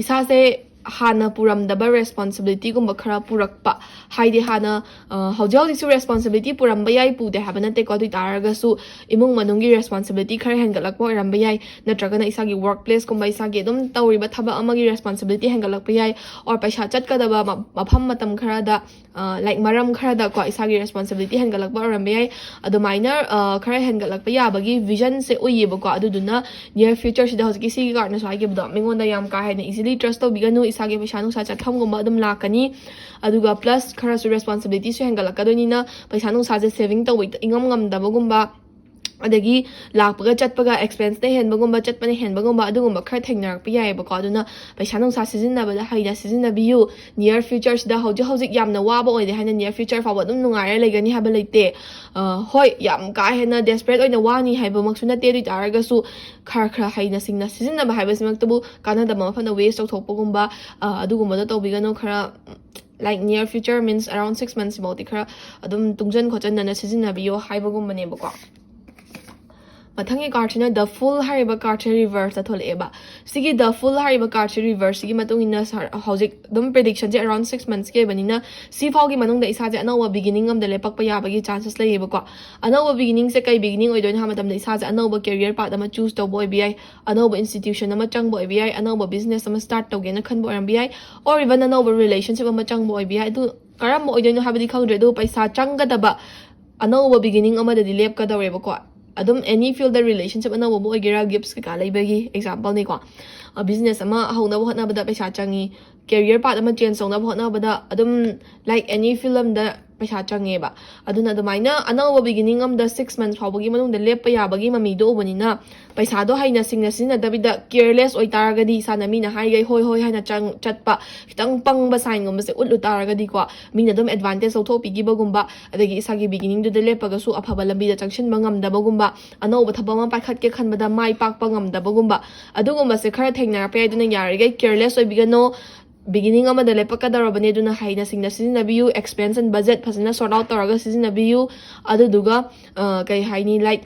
ꯏꯁꯥꯁꯦ ꯍꯥꯟꯅ ꯄꯨꯔꯝꯗꯕ ꯔꯦꯁꯄꯣꯟꯁꯤꯕꯤꯂꯤꯇꯤꯒꯨꯝꯕ ꯈꯔ ꯄꯨꯔꯛꯄ꯫ ꯍꯥꯏꯗꯤ ꯍꯥꯟꯅ ꯑ, ꯍꯧꯖꯤꯛ ꯍꯧꯖꯤꯛꯁꯨ ꯔꯦꯁꯄꯣꯟꯁꯤꯕꯤꯂꯤꯇꯤ ꯄꯨꯔꯝꯕ ꯌꯥꯏ, ꯄꯨꯗꯦ ꯍꯥꯏꯕ ꯅꯠꯇꯦꯀꯣ꯫ ꯑꯗꯨ ꯑꯣꯏ ꯇꯥꯔꯒꯁꯨ ꯏꯃꯨꯡ ꯃꯅꯨꯡꯒꯤ ꯔꯦꯁꯄꯣꯟꯁꯤꯕꯤꯂꯤꯇꯤ ꯈꯔ ꯍꯦꯟꯒꯠꯂꯛꯄ ꯑꯣꯏꯔꯝꯕ ꯌꯥꯏ, ꯅꯠꯇ꯭ꯔꯒꯅ ꯏꯁꯥꯒꯤ ꯋꯥꯔꯛ ꯄ꯭ꯂꯦꯁꯀꯨꯝꯕ, ꯏꯁꯥꯒꯤ ꯑꯗꯨꯝ ꯇꯧꯔꯤꯕ ꯊꯕꯛ ꯑꯃꯒꯤ ꯔꯦꯁꯄꯣꯟꯁꯤꯕꯤꯂꯤꯇꯤ ꯍꯦꯟꯒꯠꯂꯛꯄ ꯌꯥꯏ, ꯑꯣꯔ ꯄꯩꯁꯥ ꯆꯠꯀꯗꯕ ꯃ- ꯃꯐꯝ ꯃꯇꯝ ꯈꯔꯗ, ꯂꯥꯏꯛ ꯃꯔꯝ ꯈꯔꯗꯀꯣ ꯏꯁꯥꯒꯤ ꯔꯦꯁꯄꯣꯟꯁꯤꯕꯤꯂꯤꯇꯤ ꯍꯦꯟꯒꯠꯂꯛꯄ ꯑꯣꯏꯔꯝꯕ ꯌꯥꯏ꯫ ꯑꯗꯨꯃꯥꯏꯅ ꯑ, ꯈꯔ ꯍꯦꯟꯒꯠꯂꯛꯄ ꯌꯥꯕꯒꯤ ꯚꯤꯖꯟꯁꯦ ꯎꯏꯌꯦꯕꯀꯣ꯫ ꯑꯗꯨꯗꯨꯅ ꯅꯤꯌꯔ ꯐ꯭ꯌꯨꯆꯔꯁꯤꯗ ꯍꯧꯖꯤꯛꯀꯤ ꯁꯤꯒꯤ ꯀꯥꯔꯠꯅꯁꯨ ꯍꯥꯏꯈꯤꯕꯗꯣ, ꯃꯤꯉꯣꯟꯗ ꯌꯥꯝ ꯀꯥ ꯍꯦꯟꯅ ꯏꯖꯤꯂꯤ ꯇ꯭ꯔꯁ ꯇꯧꯕꯤꯒꯅꯨ, ꯏꯁꯥꯒꯤ ꯄꯩꯁꯥ ꯅꯨꯡꯁꯥ ꯆꯠꯐꯝꯒꯨꯝꯕ ꯑꯗꯨꯝ ꯂꯥꯛꯀꯅꯤ꯫ ꯑꯗꯨꯒ ꯄ꯭ꯂꯁ ꯈꯔꯁꯨ ꯔꯦꯁꯄꯣꯟꯁꯤꯕꯤꯂꯤꯇꯤꯁꯨ ꯍꯦꯟꯒꯠꯂꯛꯀꯗꯣꯏꯅꯤꯅ ꯄꯩꯁꯥ ꯅꯨꯡꯁꯥꯁꯦ ꯁꯦꯚꯤꯡ ꯇꯧꯕ ꯏꯉꯝ ꯉꯝꯗꯕꯒꯨꯝꯕ, ꯑꯗꯒꯤ ꯂꯥꯛꯄꯒ ꯆꯠꯄꯒ ꯑꯦꯛꯁꯄꯦꯟꯁꯅ ꯍꯦꯟꯕꯒꯨꯝꯕ, ꯆꯠꯄꯅ ꯍꯦꯟꯕꯒꯨꯝꯕ, ꯑꯗꯨꯒꯨꯝꯕ ꯈꯔ ꯊꯦꯡꯅꯔꯛꯄ ꯌꯥꯏꯑꯕꯀꯣ꯫ ꯑꯗꯨꯅ ꯄꯩꯁꯥ ꯅꯨꯡꯁꯥ ꯁꯤꯖꯤꯟꯅꯕꯗ ꯍꯩꯅ ꯁꯤꯖꯤꯟꯅꯕꯤꯌꯨ꯫ ꯅꯤꯌꯔ ꯐ꯭ꯌꯨꯆꯔꯁꯤꯗ ꯍꯧꯖꯤꯛ ꯍꯧꯖꯤꯛ ꯌꯥꯝꯅ ꯋꯥꯕ ꯑꯣꯏꯔꯦ ꯍꯥꯏꯅ ꯅꯤꯌꯔ ꯐ꯭ꯌꯨꯆꯔ ꯐꯥꯎꯕ ꯑꯗꯨꯝ ꯅꯨꯡꯉꯥꯏꯔ ꯂꯩꯒꯅꯤ ꯍꯥꯏꯕ ꯂꯩꯇꯦ꯫ ꯑ, ꯍꯣꯏ, ꯌꯥꯝ ꯀꯥ ꯍꯦꯟꯅ ꯗꯦꯁꯄ꯭ꯔꯦꯠ ꯑꯣꯏꯅ ꯋꯥꯅꯤ ꯍꯥꯏꯕꯃꯛꯁꯨ ꯅꯠꯇꯦ꯫ ꯑꯗꯨ ꯑꯣꯏ ꯇꯥꯔꯒꯁꯨ ꯈꯔ ꯈꯔ ꯍꯩꯅ ꯁꯤꯡꯅ ꯁꯤꯖꯤꯟꯅꯕ ꯍꯥꯏꯕꯁꯤꯃꯛꯇꯕꯨ ꯀꯥꯟꯅꯗꯕ ꯃꯐꯝꯗ ꯋꯦꯁ ꯇꯧꯊꯣꯛꯄꯒꯨꯝꯕ, ꯑ, ꯑꯗꯨꯒꯨꯝꯕꯗꯣ ꯇꯧꯕꯤꯒꯅꯨ꯫ ꯈꯔ, ꯂꯥꯏꯛ, ꯅꯤꯌꯔ ꯐ꯭ꯌꯨꯆꯔ ꯃꯤꯟꯁ ꯑꯔꯥꯎꯟ ꯁꯤꯛꯁ ꯃꯟꯁꯁꯤꯐꯥꯎꯗꯤ ꯈꯔ ꯑꯗꯨꯝ ꯇꯨꯡꯖꯟ ꯈꯣꯠꯆꯟꯗꯅ ꯁꯤꯖꯤꯟꯅꯕꯤꯌꯣ ꯍꯥꯏꯕꯒꯨꯝꯕꯅꯦꯕꯀꯣ꯫ ꯃꯊꯪꯒꯤ ꯀꯥꯔꯠꯁꯤꯅ ꯗ ꯐꯨꯜ ꯍꯥꯏꯔꯤꯕ ꯀꯥꯔꯠꯁꯦ ꯔꯤꯚꯔꯁꯇ ꯊꯣꯛꯂꯛꯑꯦꯕ꯫ ꯁꯤꯒꯤ ꯗ ꯐꯨꯜ ꯍꯥꯏꯔꯤꯕ ꯀꯥꯔꯠꯁꯦ ꯔꯤꯚꯔꯁꯁꯤꯒꯤ ꯃꯇꯨꯡ ꯏꯟꯅ ꯁꯥꯔ-, ꯍꯧꯖꯤꯛ ꯑꯗꯨꯝ ꯄ꯭ꯔꯤꯗꯤꯛꯁꯟꯁꯦ ꯑꯔꯥꯎꯟ ꯁꯤꯛꯁ ꯃꯟꯁꯀꯤ ꯑꯣꯏꯕꯅꯤꯅ, ꯁꯤ ꯐꯥꯎꯒꯤ ꯃꯅꯨꯡꯗ ꯏꯁꯥꯁꯦ ꯑꯅꯧꯕ ꯕꯤꯒꯤꯅꯤꯡ ꯑꯃꯗ ꯂꯦꯞꯄꯛꯄ ꯌꯥꯕꯒꯤ ꯆꯥꯟꯁꯦꯁ ꯂꯩꯌꯦꯕꯀꯣ꯫ ꯑꯅꯧꯕ ꯕꯤꯒꯤꯅꯤꯡꯁꯦ ꯀꯩ ꯕꯤꯒꯤꯅꯤꯡ ꯑꯣꯏꯗꯣꯏꯅꯣ ꯍꯥꯏꯕ ꯃꯇꯝꯗ, ꯏꯁꯥꯁꯦ ꯑꯅꯧꯕ ꯀꯦꯔꯤꯌꯔ ꯄꯥꯠ ꯑꯃ ꯆꯨꯁ ꯇꯧꯕ ꯑꯣꯏꯕ ꯌꯥꯏ, ꯑꯅꯧꯕ ꯏꯟꯁꯇꯤꯇ꯭ꯌꯨꯁꯟ ꯑꯃ ꯆꯪꯕ ꯑꯣꯏꯕ ꯌꯥꯏ, ꯑꯅꯧꯕ ꯕꯤꯖꯤꯅꯦꯁ ꯑꯃ ꯁ꯭ꯇꯥꯔꯠ ꯇꯧꯒꯦꯅ ꯈꯟꯕ ꯑꯣꯏꯔꯝꯕ ꯌꯥꯏ, or even ꯑꯅꯧꯕ ꯔꯤꯂꯦꯁꯟꯁꯤꯞ ꯑꯃ ꯆꯪꯕ ꯑꯣꯏꯕ ꯌꯥꯏ꯫ ꯑꯗꯨ ꯀꯔꯝꯕ ꯑꯣꯏꯗꯣꯏꯅꯣ ꯍꯥꯏꯕꯗꯤ ꯈꯪꯗ꯭ꯔꯦ, ꯑꯗꯨꯕꯨ ꯄꯩꯁꯥ ꯆꯪꯒꯗꯕ ꯑꯅꯧꯕ ꯕꯤꯒꯤꯅꯤꯡ ꯑꯃꯗꯗꯤ ꯂꯦꯞꯀꯗꯧꯔꯦꯕꯀꯣ꯫ ꯑꯗꯨꯝ ꯑꯦꯅꯤ ꯐꯤꯜꯗ ꯔꯤꯂꯦꯁꯟꯁꯤꯞ ꯑꯅꯧꯕ ꯑꯃ ꯑꯣꯏꯒꯦꯔꯥ, ꯒꯤꯐꯁ ꯀꯩꯀꯥ ꯂꯩꯕꯒꯤ ꯑꯦꯛꯖꯥꯝꯄꯜꯅꯤꯀꯣ꯫ ꯕꯤꯖꯤꯅꯦꯁ ꯑꯃ ꯍꯧꯅꯕ ꯍꯣꯠꯅꯕꯗ ꯄꯩꯁꯥ ꯆꯪꯉꯤ, ꯀꯦꯔꯤꯌꯔ ꯄꯥꯠ ꯑꯃ ꯆꯦꯟꯖ ꯇꯧꯅꯕ ꯍꯣꯠꯅꯕꯗ ꯑꯗꯨꯝ, ꯂꯥꯏꯛ, ꯑꯦꯅꯤ ꯐꯤꯜ ꯑꯃꯗ ꯄꯩꯁꯥ ꯆꯪꯉꯦꯕ꯫ ꯑꯗꯨꯅ ꯑꯗꯨꯃꯥꯏꯅ ꯑꯅꯧꯕ ꯕꯤꯒꯤꯅꯤꯡ ꯑꯃꯗ ꯁꯤꯛꯁ ꯃꯟꯁ ꯐꯥꯎꯕꯒꯤ ꯃꯅꯨꯡꯗ ꯂꯦꯞꯄ ꯌꯥꯕꯒꯤ ꯃꯃꯤꯗꯣ ꯎꯕꯅꯤꯅ, ꯄꯩꯁꯥꯗꯣ ꯍꯩꯅ ꯁꯤꯡꯅ ꯁꯤꯖꯤꯟꯅꯗꯕꯤꯗ ꯀꯦꯌꯔꯂꯦꯁ ꯑꯣꯏꯇꯥꯔꯒꯗꯤ, ꯏꯁꯥꯅ ꯃꯤꯅ ꯍꯥꯏꯒꯩ ꯍꯣꯏ ꯍꯣꯏ ꯍꯥꯏꯅ ꯆꯪ-, ꯆꯠꯄ, ꯈꯤꯇꯪ ꯄꯪꯕ ꯁꯥꯏꯟꯒꯨꯝꯕꯁꯦ ꯎꯠꯂꯨ ꯇꯥꯔꯒꯗꯤꯀꯣ, ꯃꯤꯅ ꯑꯗꯨꯝ ꯑꯦꯗꯚꯥꯟꯇꯦꯖ ꯂꯧꯊꯣꯛꯄꯤꯈꯤꯕꯒꯨꯝꯕ, ꯑꯗꯒꯤ ꯏꯁꯥꯒꯤ ꯕꯤꯒꯤꯅꯤꯡꯗꯨꯗ ꯂꯦꯞꯄꯒꯁꯨ ꯑꯐꯕ ꯂꯝꯕꯤꯗ ꯆꯪꯁꯤꯟꯕ ꯉꯝꯗꯕꯒꯨꯝꯕ, ꯑꯅꯧꯕ ꯊꯕꯛ ꯑꯃ ꯄꯥꯏꯈꯠꯀꯦ ꯈꯟꯕꯗ ꯃꯥꯏ ꯄꯥꯛꯄ ꯉꯝꯗꯕꯒꯨꯝꯕ, ꯑꯗꯨꯒꯨꯝꯕꯁꯦ ꯈꯔ ꯊꯦꯡꯅꯔꯛꯄ ꯌꯥꯏ꯫ ꯑꯗꯨꯅ ꯌꯥꯔꯤꯈꯩ ꯀꯦꯌꯔꯂꯦꯁ ꯑꯣꯏꯕꯤꯒꯅꯣ꯫ ꯕꯤꯒꯤꯅꯤꯡ ꯑꯃꯗ ꯂꯦꯞꯄꯛꯀꯗꯧꯔꯕꯅꯤ, ꯑꯗꯨꯅ ꯍꯩꯅ ꯁꯤꯡꯅ ꯁꯤꯖꯤꯟꯅꯕꯤꯌꯨ꯫ ꯑꯦꯛꯁꯄꯦꯟꯁ ꯑꯦꯟ ꯕꯖꯦꯠ ꯐꯖꯅ ꯁꯣꯔꯠ ꯑꯥꯎꯠ ꯇꯧꯔꯒ ꯁꯤꯖꯤꯟꯅꯕꯤꯌꯨ꯫ ꯑꯗꯨꯗꯨꯒ, ꯑ, ꯀꯩ ꯍꯥꯏꯅꯤ, ꯂꯥꯏꯛ,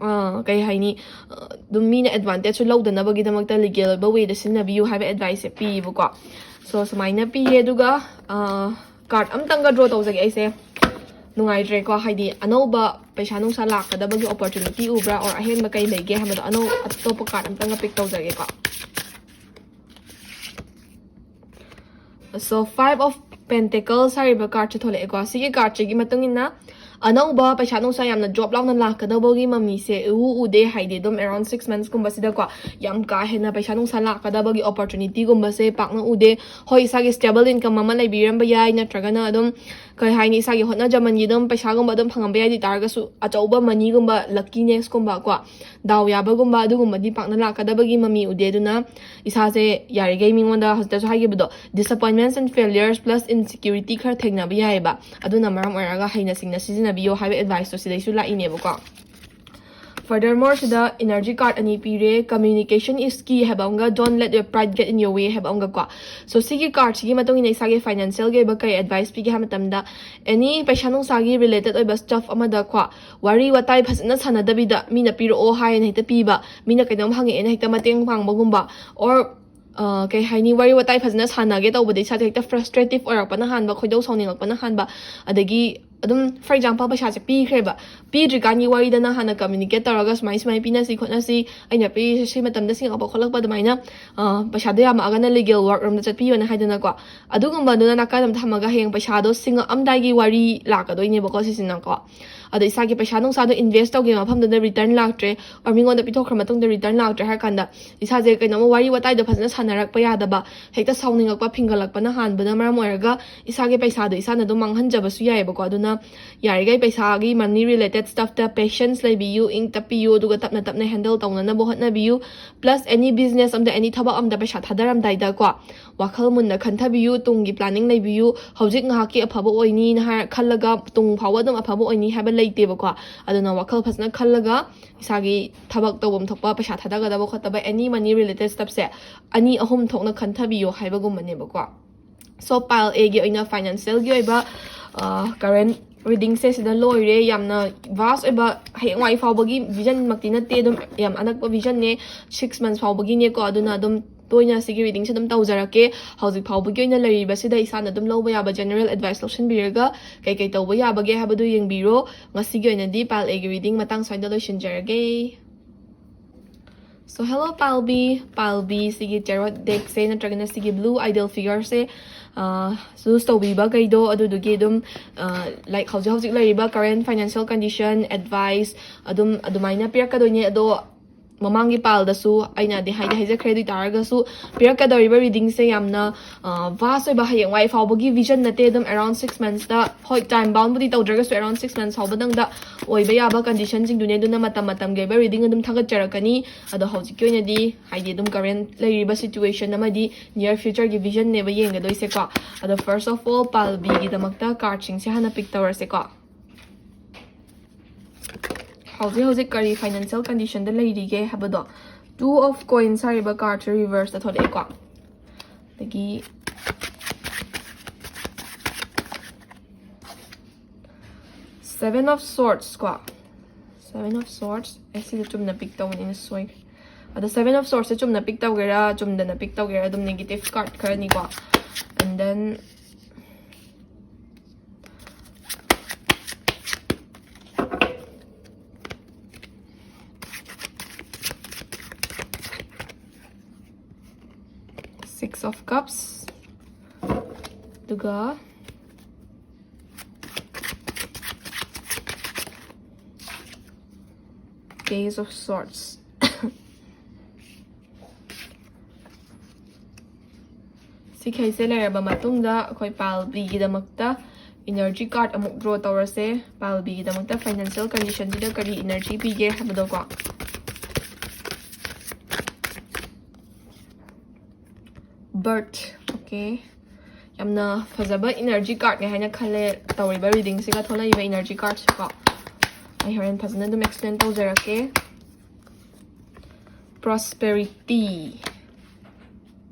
ꯑ, ꯀꯩ ꯍꯥꯏꯅꯤ, ꯑ, ꯑꯗꯨꯝ ꯃꯤꯅ ꯑꯦꯗꯚꯥꯟꯇꯦꯖꯁꯨ ꯂꯧꯗꯅꯕꯒꯤꯗꯃꯛꯇ ꯂꯤꯒꯦꯜ ꯑꯣꯏꯕ ꯋꯦꯗ ꯁꯤꯖꯤꯟꯅꯕꯤꯌꯨ ꯍꯥꯏꯕ ꯑꯦꯗꯚꯥꯏꯁꯁꯦ ꯄꯤꯌꯦꯕꯀꯣ꯫ ꯁꯣ ꯁꯨꯃꯥꯏꯅ ꯄꯤꯌꯦ꯫ ꯑꯗꯨꯒ ꯀꯥꯔꯠ ꯑꯝꯇꯪꯒ ꯗ꯭ꯔꯣ ꯇꯧꯖꯒꯦ ꯑꯩꯁꯦ꯫ ꯅꯨꯡꯉꯥꯏꯇ꯭ꯔꯦꯀꯣ, ꯍꯥꯏꯗꯤ ꯑꯅꯧꯕ ꯄꯩꯁꯥ ꯅꯨꯡꯁꯥ ꯂꯥꯛꯀꯗꯕꯒꯤ ꯑꯣꯄꯣꯔꯆꯨꯅꯤꯇꯤ ꯎꯕ꯭ꯔꯥ, ꯑꯣꯔ ꯑꯍꯦꯟꯕ ꯀꯩ ꯂꯩꯒꯦ ꯍꯥꯏꯕꯗꯣ ꯑꯅꯧ ꯑꯇꯣꯞꯄ ꯀꯥꯔꯠ ꯑꯝꯇꯪꯒ ꯄꯤꯛ ꯇꯧꯖꯒꯦꯀꯣ꯫ So, Five of Pentacles ꯍꯥꯏꯔꯤꯕ ꯀꯥꯔꯠꯁꯦ ꯊꯣꯛꯂꯛꯑꯦꯀꯣ꯫ ꯁꯤꯒꯤ ꯀꯥꯔꯠꯁꯤꯒꯤ ꯃꯇꯨꯡ ꯏꯟꯅ ꯑꯅꯧꯕ ꯄꯩꯁꯥ ꯅꯨꯡꯁꯥ ꯌꯥꯝꯅ ꯖꯣꯕ ꯂꯥꯎꯅ ꯂꯥꯛꯀꯗꯧꯕꯒꯤ ꯃꯃꯤꯁꯦ ꯏꯎ ꯎꯗꯦ꯫ ꯍꯥꯏꯗꯤ ꯑꯗꯨꯝ around six months ꯀꯨꯝꯕꯁꯤꯗꯀꯣ ꯌꯥꯝ ꯀꯥ ꯍꯦꯟꯅ ꯄꯩꯁꯥ ꯅꯨꯡꯁꯥ ꯂꯥꯛꯀꯗꯕꯒꯤ ꯑꯣꯄꯣꯔꯆꯨꯅꯤꯇꯤꯒꯨꯝꯕꯁꯦ ꯄꯥꯛꯅ ꯎꯗꯦ꯫ ꯍꯣꯏ, ꯏꯁꯥꯒꯤ ꯁ꯭ꯇꯦꯕꯜ ꯏꯟꯀꯝ ꯑꯃ ꯂꯩꯕꯤꯔꯝꯕ ꯌꯥꯏ, ꯅꯠꯇ꯭ꯔꯒꯅ ꯑꯗꯨꯝ ꯀꯩ ꯍꯥꯏꯅꯤ, ꯏꯁꯥꯒꯤ ꯍꯣꯠꯅꯖꯃꯟꯒꯤ ꯑꯗꯨꯝ ꯄꯩꯁꯥꯒꯨꯝꯕ ꯑꯗꯨꯝ ꯐꯪꯉꯝꯕ ꯌꯥꯏ꯫ ꯑꯗꯨ ꯑꯣꯏ ꯇꯥꯔꯒꯁꯨ ꯑꯆꯧꯕ ꯃꯅꯤꯒꯨꯝꯕ, ꯂꯛꯀꯤꯅꯦꯁꯀꯨꯝꯕ ꯀꯣ, ꯗꯥꯎ ꯌꯥꯕꯒꯨꯝꯕ ꯑꯗꯨꯒꯨꯝꯕꯗꯤ ꯄꯥꯛꯅ ꯂꯥꯛꯀꯗꯕꯒꯤ ꯃꯃꯤ ꯎꯗꯦ꯫ ꯑꯗꯨꯅ ꯏꯁꯥꯁꯦ ꯌꯥꯔꯤꯈꯩ ꯃꯤꯉꯣꯟꯗ ꯍꯧꯖꯤꯛꯇꯁꯨ ꯍꯥꯏꯈꯤꯕꯗꯣ, disappointments and failures plus insecurity ꯈꯔ ꯊꯦꯡꯅꯕ ꯌꯥꯏꯑꯕ꯫ ꯑꯗꯨꯅ ꯃꯔꯝ ꯑꯣꯏꯔꯒ ꯍꯩꯅ ꯁꯤꯡꯅ ꯁꯤꯖꯤꯟꯅꯕꯤꯌꯣ ꯍꯥꯏꯕ ꯑꯦꯗꯚꯥꯏꯁꯇꯣ ꯁꯤꯗꯩꯁꯨ ꯂꯥꯛꯏꯅꯦꯕꯀꯣ꯫ Furthermore, ꯁꯤꯗ energy card ꯑꯅꯤ ꯄꯤꯔꯦ, communication is key ꯍꯥꯏꯕ ꯑꯃꯒ, don't let your pride get in your way ꯍꯥꯏꯕ ꯑꯃꯒ ꯀꯣ꯫ So, ꯁꯤꯒꯤ ꯀꯥꯔꯠꯁꯤꯒꯤ ꯃꯇꯨꯡ ꯏꯟꯅ ꯏꯁꯥꯒꯤ ꯐꯥꯏꯅꯥꯟꯁꯤꯌꯦꯜꯒꯤ ꯑꯣꯏꯕ ꯀꯩ ꯑꯦꯗꯚꯥꯏꯁ ꯄꯤꯒꯦ ꯍꯥꯏꯕ ꯃꯇꯝꯗ, ꯑꯦꯅꯤ ꯄꯩꯁꯥ ꯅꯨꯡꯁꯥꯒꯤ ꯔꯤꯂꯦꯇꯦꯠ ꯑꯣꯏꯕ ꯁ꯭ꯇꯐ ꯑꯃꯗ ꯀꯣ, ꯋꯥꯔꯤ ꯋꯥꯇꯥꯏ ꯐꯖꯅ ꯁꯥꯟꯅꯗꯕꯤꯗ, ꯃꯤꯅ ꯄꯤꯔꯛꯑꯣ ꯍꯥꯏꯅ ꯍꯦꯛꯇ ꯄꯤꯕ, ꯃꯤꯅ ꯀꯩꯅꯣꯝ ꯍꯪꯉꯛꯑꯦꯅ ꯍꯦꯛꯇ ꯃꯇꯦꯡ ꯄꯥꯡꯕꯒꯨꯝꯕ, or ꯑ, ꯀꯩ ꯍꯥꯏꯅꯤ, ꯋꯥꯔꯤ ꯋꯥꯇꯥꯏ ꯐꯖꯅ ꯁꯥꯟꯅꯒꯦ ꯇꯧꯕꯗ ꯏꯁꯥꯗ ꯍꯦꯛꯇ ꯐ꯭ꯔꯁꯇ꯭ꯔꯦꯇꯤꯞ ꯑꯣꯏꯔꯛꯄꯅ ꯍꯥꯟꯕ, ꯈꯣꯏꯗꯧ ꯁꯥꯎꯅꯤꯡꯉꯛꯄꯅ ꯍꯥꯟꯕ, ꯑꯗꯒꯤ ꯑꯗꯨꯝ, for example, ꯄꯩꯁꯥꯁꯦ ꯄꯤꯈ꯭ꯔꯦꯕ, ꯄꯤꯗ꯭ꯔꯤꯀꯥꯟꯒꯤ ꯋꯥꯔꯤꯗꯅ ꯍꯥꯟꯅ ꯀꯝꯃ꯭ꯌꯨꯅꯤꯀꯦꯠ ꯇꯧꯔꯒ ꯁꯨꯃꯥꯏ ꯁꯨꯃꯥꯏ ꯄꯤꯅꯁꯤ ꯈꯣꯠꯅꯁꯤ, ꯑꯩꯅ ꯄꯤꯔꯤꯁꯦ ꯁꯤ ꯃꯇꯝꯗ ꯁꯤꯡꯉꯛꯄ ꯈꯣꯠꯂꯛꯄ ꯑꯗꯨꯃꯥꯏꯅ, ꯑ, ꯄꯩꯁꯥꯗꯣ ꯌꯥꯝꯃꯛꯑꯒꯅ ꯂꯤꯒꯦꯜ ꯋꯥꯔꯛ ꯔꯣꯝꯗ ꯆꯠꯄꯤꯌꯣꯅ ꯍꯥꯏꯗꯅꯀꯣ꯫ ꯑꯗꯨꯒꯨꯝꯕꯗꯨꯅ ꯅꯥꯀꯟ ꯑꯃ ꯊꯝꯃꯒ ꯍꯌꯦꯡ ꯄꯩꯁꯥꯗꯣ ꯁꯤꯡꯉꯛꯑꯝꯗꯥꯏꯒꯤ ꯋꯥꯔꯤ ꯂꯥꯛꯀꯗꯣꯏꯅꯦꯕꯀꯣ ꯁꯤꯁꯤꯅꯀꯣ꯫ ꯑꯗꯣ ꯏꯁꯥꯒꯤ ꯄꯩꯁꯥ ꯅꯨꯡꯁꯥꯗꯣ ꯏꯟꯚꯦꯁ ꯇꯧꯈꯤꯕ ꯃꯐꯝꯗꯨꯗ ꯔꯤꯇꯔꯟ ꯂꯥꯛꯇ꯭ꯔꯦ, or ꯃꯤꯉꯣꯟꯗ ꯄꯤꯊꯣꯛꯈ꯭ꯔ ꯃꯇꯨꯡꯗ ꯔꯤꯇꯔꯟ ꯂꯥꯛꯇ꯭ꯔꯦ ꯍꯥꯏꯔ ꯀꯥꯟꯗ, ꯏꯁꯥꯁꯦ ꯀꯩꯅꯣꯝꯃ ꯋꯥꯔꯤ ꯋꯥꯇꯥꯏꯗꯣ ꯐꯖꯅ ꯁꯥꯟꯅꯔꯛꯄ ꯌꯥꯗꯕ, ꯍꯦꯛꯇ ꯁꯥꯎꯅꯤꯡꯉꯛꯄ, ꯐꯤꯡꯒꯠꯂꯛꯄꯅ ꯍꯥꯟꯕꯅ ꯃꯔꯝ ꯑꯣꯏꯔꯒ ꯏꯁꯥꯒꯤ ꯄꯩꯁꯥꯗꯣ ꯏꯁꯥꯅ ꯑꯗꯨꯝ ꯃꯥꯡꯍꯟꯖꯕꯁꯨ ꯌꯥꯏꯑꯕꯀꯣ꯫ ꯑꯗꯨꯅ ꯌꯥꯔꯤꯈꯩ ꯄꯩꯁꯥꯒꯤ, ꯃꯅꯤ ꯔꯤꯂꯦꯇꯦꯠ ꯁ꯭ꯇꯐꯇ ꯄꯦꯁꯦꯟꯁ ꯂꯩꯕꯤꯌꯨ, ꯏꯪ ꯇꯞꯄꯤꯌꯨ, ꯑꯗꯨꯒ ꯇꯞꯅ ꯇꯞꯅ ꯍꯦꯟꯗꯜ ꯇꯧꯅꯅꯕ ꯍꯣꯠꯅꯕꯤꯌꯨ꯫ ꯄ꯭ꯂꯁ, ꯑꯦꯅꯤ ꯕꯤꯖꯤꯅꯦꯁ ꯑꯝꯗ, ꯑꯦꯅꯤ ꯊꯕꯛ ꯑꯝꯗ ꯄꯩꯁꯥ ꯊꯥꯗꯔꯝꯗꯥꯏꯗꯀꯣ, ꯋꯥꯈꯜ ꯃꯨꯟꯅ ꯈꯟꯊꯕꯤꯌꯨ, ꯇꯨꯡꯒꯤ ꯄ꯭ꯂꯥꯅꯤꯡ ꯂꯩꯕꯤꯌꯨ꯫ ꯍꯧꯖꯤꯛ ꯉꯥꯏꯍꯥꯛꯀꯤ ꯑꯐꯕ ꯑꯣꯏꯅꯤꯅ ꯍꯥꯏꯔ ꯈꯜꯂꯒ ꯇꯨꯡ ꯐꯥꯎꯕ ꯑꯗꯨꯝ ꯑꯐꯕ ꯑꯣꯏꯅꯤ ꯍꯥꯏꯕ ꯂꯩꯇꯦꯕꯀꯣ꯫ ꯑꯗꯨꯅ ꯋꯥꯈꯜ ꯐꯖꯅ ꯈꯜꯂꯒ ꯏꯁꯥꯒꯤ ꯊꯕꯛ ꯇꯧꯐꯝ ꯊꯣꯛꯄ, ꯄꯩꯁꯥ ꯊꯥꯗꯒꯗꯕ ꯈꯣꯠꯇꯕ, ꯑꯦꯅꯤ ꯃꯅꯤ ꯔꯤꯂꯦꯇꯦꯠ ꯁ꯭ꯇꯐꯁꯦ ꯑꯅꯤ ꯑꯍꯨꯝ ꯊꯣꯛꯅ ꯈꯟꯊꯕꯤꯌꯣ ꯍꯥꯏꯕꯒꯨꯝꯕꯅꯦꯕꯀꯣ꯫ ꯁꯣ, ꯄꯥꯏꯜ ꯑꯦꯒꯤ ꯑꯣꯏꯅ ꯐꯥꯏꯅꯥꯟꯁꯤꯌꯦꯜꯒꯤ ꯑꯣꯏꯕ, ꯑ, ꯀꯔꯦꯟ ꯔꯤꯗꯤꯡꯁꯦ ꯁꯤꯗ ꯂꯣꯏꯔꯦ꯫ ꯌꯥꯝꯅ ꯚꯥꯁ ꯑꯣꯏꯕ, ꯍꯌꯦꯡꯋꯥꯏ ꯐꯥꯎꯕꯒꯤ ꯚꯤꯖꯟꯃꯛꯇꯤ ꯅꯠꯇꯦ, ꯑꯗꯨꯝ ꯌꯥꯝ ꯑꯅꯛꯄ ꯚꯤꯖꯟꯅꯦ, ꯁꯤꯛꯁ ꯃꯟꯁ ꯐꯥꯎꯕꯒꯤꯅꯦꯀꯣ꯫ ꯑꯗꯨꯅ ꯑꯗꯨꯝ ꯇꯣꯏꯅ ꯁꯤꯒꯤ ꯔꯤꯗꯤꯡꯁꯦ ꯑꯗꯨꯝ ꯇꯧꯖꯔꯛꯀꯦ꯫ ꯍꯧꯖꯤꯛ ꯐꯥꯎꯕꯒꯤ ꯑꯣꯏꯅ ꯂꯩꯔꯤꯕꯁꯤꯗ ꯏꯁꯥꯅ ꯑꯗꯨꯝ ꯂꯧꯕ ꯌꯥꯕ ꯖꯦꯅꯔꯦꯜ ꯑꯦꯗꯚꯥꯏꯁ ꯂꯧꯁꯤꯟꯕꯤꯔꯒ ꯀꯩꯀꯩ ꯇꯧꯕ ꯌꯥꯕꯒꯦ ꯍꯥꯏꯕꯗꯨ ꯌꯦꯡꯕꯤꯔꯣ꯫ ꯉꯁꯤꯒꯤ ꯑꯣꯏꯅꯗꯤ ꯄꯥꯏꯜ ꯑꯦꯒꯤ ꯔꯤꯗꯤꯡ ꯃꯇꯥꯡ ꯁ꯭ꯋꯥꯏꯗ ꯂꯣꯏꯁꯤꯟꯖꯔꯒꯦ꯫ So hello pile B. Pile B ꯁꯤꯒꯤ ꯇꯦꯔꯣꯠ ꯗꯦꯛꯁꯦ ꯅꯠꯇ꯭ꯔꯒꯅ ꯁꯤꯒꯤ ꯕ꯭ꯂꯨ ꯑꯥꯏꯗꯜ ꯐꯤꯒꯔꯁꯦ ꯆꯨꯁ ꯇꯧꯕꯤꯕꯈꯩꯗꯣ ꯑꯗꯨꯗꯨꯒꯤ ꯑꯗꯨꯝ ꯂꯥꯏꯛ ꯍꯧꯖꯤꯛ ꯍꯧꯖꯤꯛ ꯂꯩꯔꯤꯕ ꯀꯔꯦꯟ ꯐꯥꯏꯅꯥꯟꯁꯤꯌꯦꯜ ꯀꯟꯗꯤꯁꯟ, ꯑꯦꯗꯚꯥꯏꯁ ꯑꯗꯨꯝ ꯑꯗꯨꯃꯥꯏꯅ ꯄꯤꯔꯛꯀꯗꯣꯏꯅꯦ꯫ ꯑꯗꯣ ꯃꯃꯥꯡꯒꯤ ꯄꯥꯏꯜꯗꯁꯨ ꯑꯩꯅꯗꯤ ꯍꯥꯏꯗꯤ ꯍꯥꯏꯖꯈ꯭ꯔꯦ꯫ ꯑꯗꯨ ꯑꯣꯏ ꯇꯥꯔꯒꯁꯨ ꯄꯤꯔꯛꯀꯗꯧꯔꯤꯕ ꯔꯤꯗꯤꯡꯁꯦ ꯌꯥꯝꯅ ꯚꯥꯁ ꯑꯣꯏꯕ, ꯍꯌꯦꯡꯋꯥꯏ ꯐꯥꯎꯕꯒꯤ ꯚꯤꯖꯟ ꯅꯠꯇꯦ꯫ ꯑꯗꯨꯝ ꯑꯦꯔꯥꯎꯟ ꯁꯤꯛꯁ ꯃꯟꯁꯇ, ꯍꯣꯏ, ꯇꯥꯏꯝ ꯕꯥꯎꯟꯕꯨꯗꯤ ꯇꯧꯗ꯭ꯔꯒꯁꯨ ꯑꯦꯔꯥꯎꯟ ꯁꯤꯛꯁ ꯃꯟꯁ ꯐꯥꯎꯕꯗꯪꯗ ꯑꯣꯏꯕ ꯌꯥꯕ ꯀꯟꯗꯤꯁꯟꯁꯤꯡꯗꯨꯅꯦ꯫ ꯑꯗꯨꯅ ꯃꯇꯝ ꯃꯇꯝꯒꯤ ꯑꯣꯏꯕ ꯔꯤꯗꯤꯡ ꯑꯗꯨꯝ ꯊꯥꯒꯠꯆꯔꯛꯀꯅꯤ꯫ ꯑꯗꯣ ꯍꯧꯖꯤꯛꯀꯤ ꯑꯣꯏꯅꯗꯤ ꯍꯥꯏꯗꯤ ꯑꯗꯨꯝ ꯀꯔꯦꯟ ꯂꯩꯔꯤꯕ ꯁꯤꯆꯨꯋꯦꯁꯟ ꯑꯃꯗꯤ ꯅꯤꯌꯔ ꯐ꯭ꯌꯨꯆꯔꯒꯤ ꯚꯤꯖꯟꯅꯦꯕ ꯌꯦꯡꯒꯗꯣꯏꯁꯦꯀꯣ꯫ ꯑꯗꯣ ꯐꯥꯔꯁ ꯑꯣꯐ ꯑꯣꯜ ꯄꯥꯏꯜ ꯕꯤꯒꯤꯗꯃꯛꯇ ꯀꯥꯔꯠꯁꯤꯡꯁꯦ ꯍꯥꯟꯅ ꯄꯤꯛ ꯇꯧꯔꯁꯦꯀꯣ꯫ ꯍꯧꯖꯤꯛ ꯍꯧꯖꯤꯛ ꯀꯔꯤ ꯐꯥꯏꯅꯥꯟꯁꯤꯌꯦꯜ ꯀꯟꯗꯤꯁꯟꯗ ꯂꯩꯔꯤꯒꯦ ꯍꯥꯏꯕꯗꯣ꯫ ꯇꯨ ꯑꯣꯐ ꯀꯣꯏꯟꯁ ꯍꯥꯏꯔꯤꯕ ꯀꯥꯔꯠꯁꯦ ꯔꯤꯚꯔꯁꯇ ꯊꯣꯛꯂꯛꯑꯦꯀꯣ꯫ ꯑꯗꯒꯤ ꯁꯚꯦꯟ ꯑꯣꯐ ꯁꯣꯔꯠꯁ ꯀꯣ꯫ ꯁꯚꯦꯟ ꯑꯣꯐ ꯁꯣꯔꯠꯁ, ꯑꯦ, ꯁꯤꯗ ꯆꯨꯝꯅ ꯄꯤꯛ ꯇꯧꯕꯅꯤꯅ ꯁꯣꯏꯈ꯭ꯔꯦ꯫ ꯑꯗꯣ ꯁꯚꯦꯟ ꯑꯣꯐ ꯁꯣꯔꯠꯁꯁꯦ ꯆꯨꯝꯅ ꯄꯤꯛ ꯇꯧꯒꯦꯔꯥ ꯆꯨꯝꯗꯅ ꯄꯤꯛ ꯇꯧꯒꯦꯔꯥ ꯑꯗꯨꯝ ꯅꯦꯒꯦꯇꯤꯞ ꯀꯥꯔꯠ ꯈꯔꯅꯤꯀꯣ꯫ And then six of cups, ꯑꯗꯨꯒ Ace of Swords꯫ ꯁꯤꯈꯩꯁꯦ ꯂꯩꯔꯕ ꯃꯇꯨꯡꯗ ꯑꯩꯈꯣꯏ ꯄꯥꯏꯜ ꯕꯤꯒꯤꯗꯃꯛꯇ ꯏꯅꯔꯖꯤ ꯀꯥꯔꯠ ꯑꯃꯨꯛ ꯗ꯭ꯔꯣ ꯇꯧꯔꯁꯦ꯫ ꯄꯥꯏꯜ ꯕꯤꯒꯤꯗꯃꯛꯇ ꯐꯥꯏꯅꯥꯟꯁꯤꯌꯦꯜ ꯀꯟꯗꯤꯁꯟꯁꯤꯗ ꯀꯔꯤ ꯏꯅꯔꯖꯤ ꯄꯤꯒꯦ ꯍꯥꯏꯕꯗꯣꯀꯣ꯫ Birth, okay. ꯌꯥꯝꯅ ꯐꯖꯕ ꯏꯅꯔꯖꯤ ꯀꯥꯔꯠꯅꯦ ꯍꯥꯏꯅ ꯈꯜꯂꯦ ꯇꯧꯔꯤꯕ ꯔꯤꯗꯤꯡꯁꯤꯒ ꯊꯣꯛꯂꯛꯏꯕ ꯏꯅꯔꯖꯤ ꯀꯥꯔꯠꯁꯤꯀꯣ꯫ ꯑꯩ ꯍꯣꯔꯦꯟ ꯐꯖꯅ ꯑꯗꯨꯝ ꯑꯦꯛꯁꯄ꯭ꯂꯦꯟ ꯇꯧꯖꯔꯛꯀꯦ꯫ Prosperity.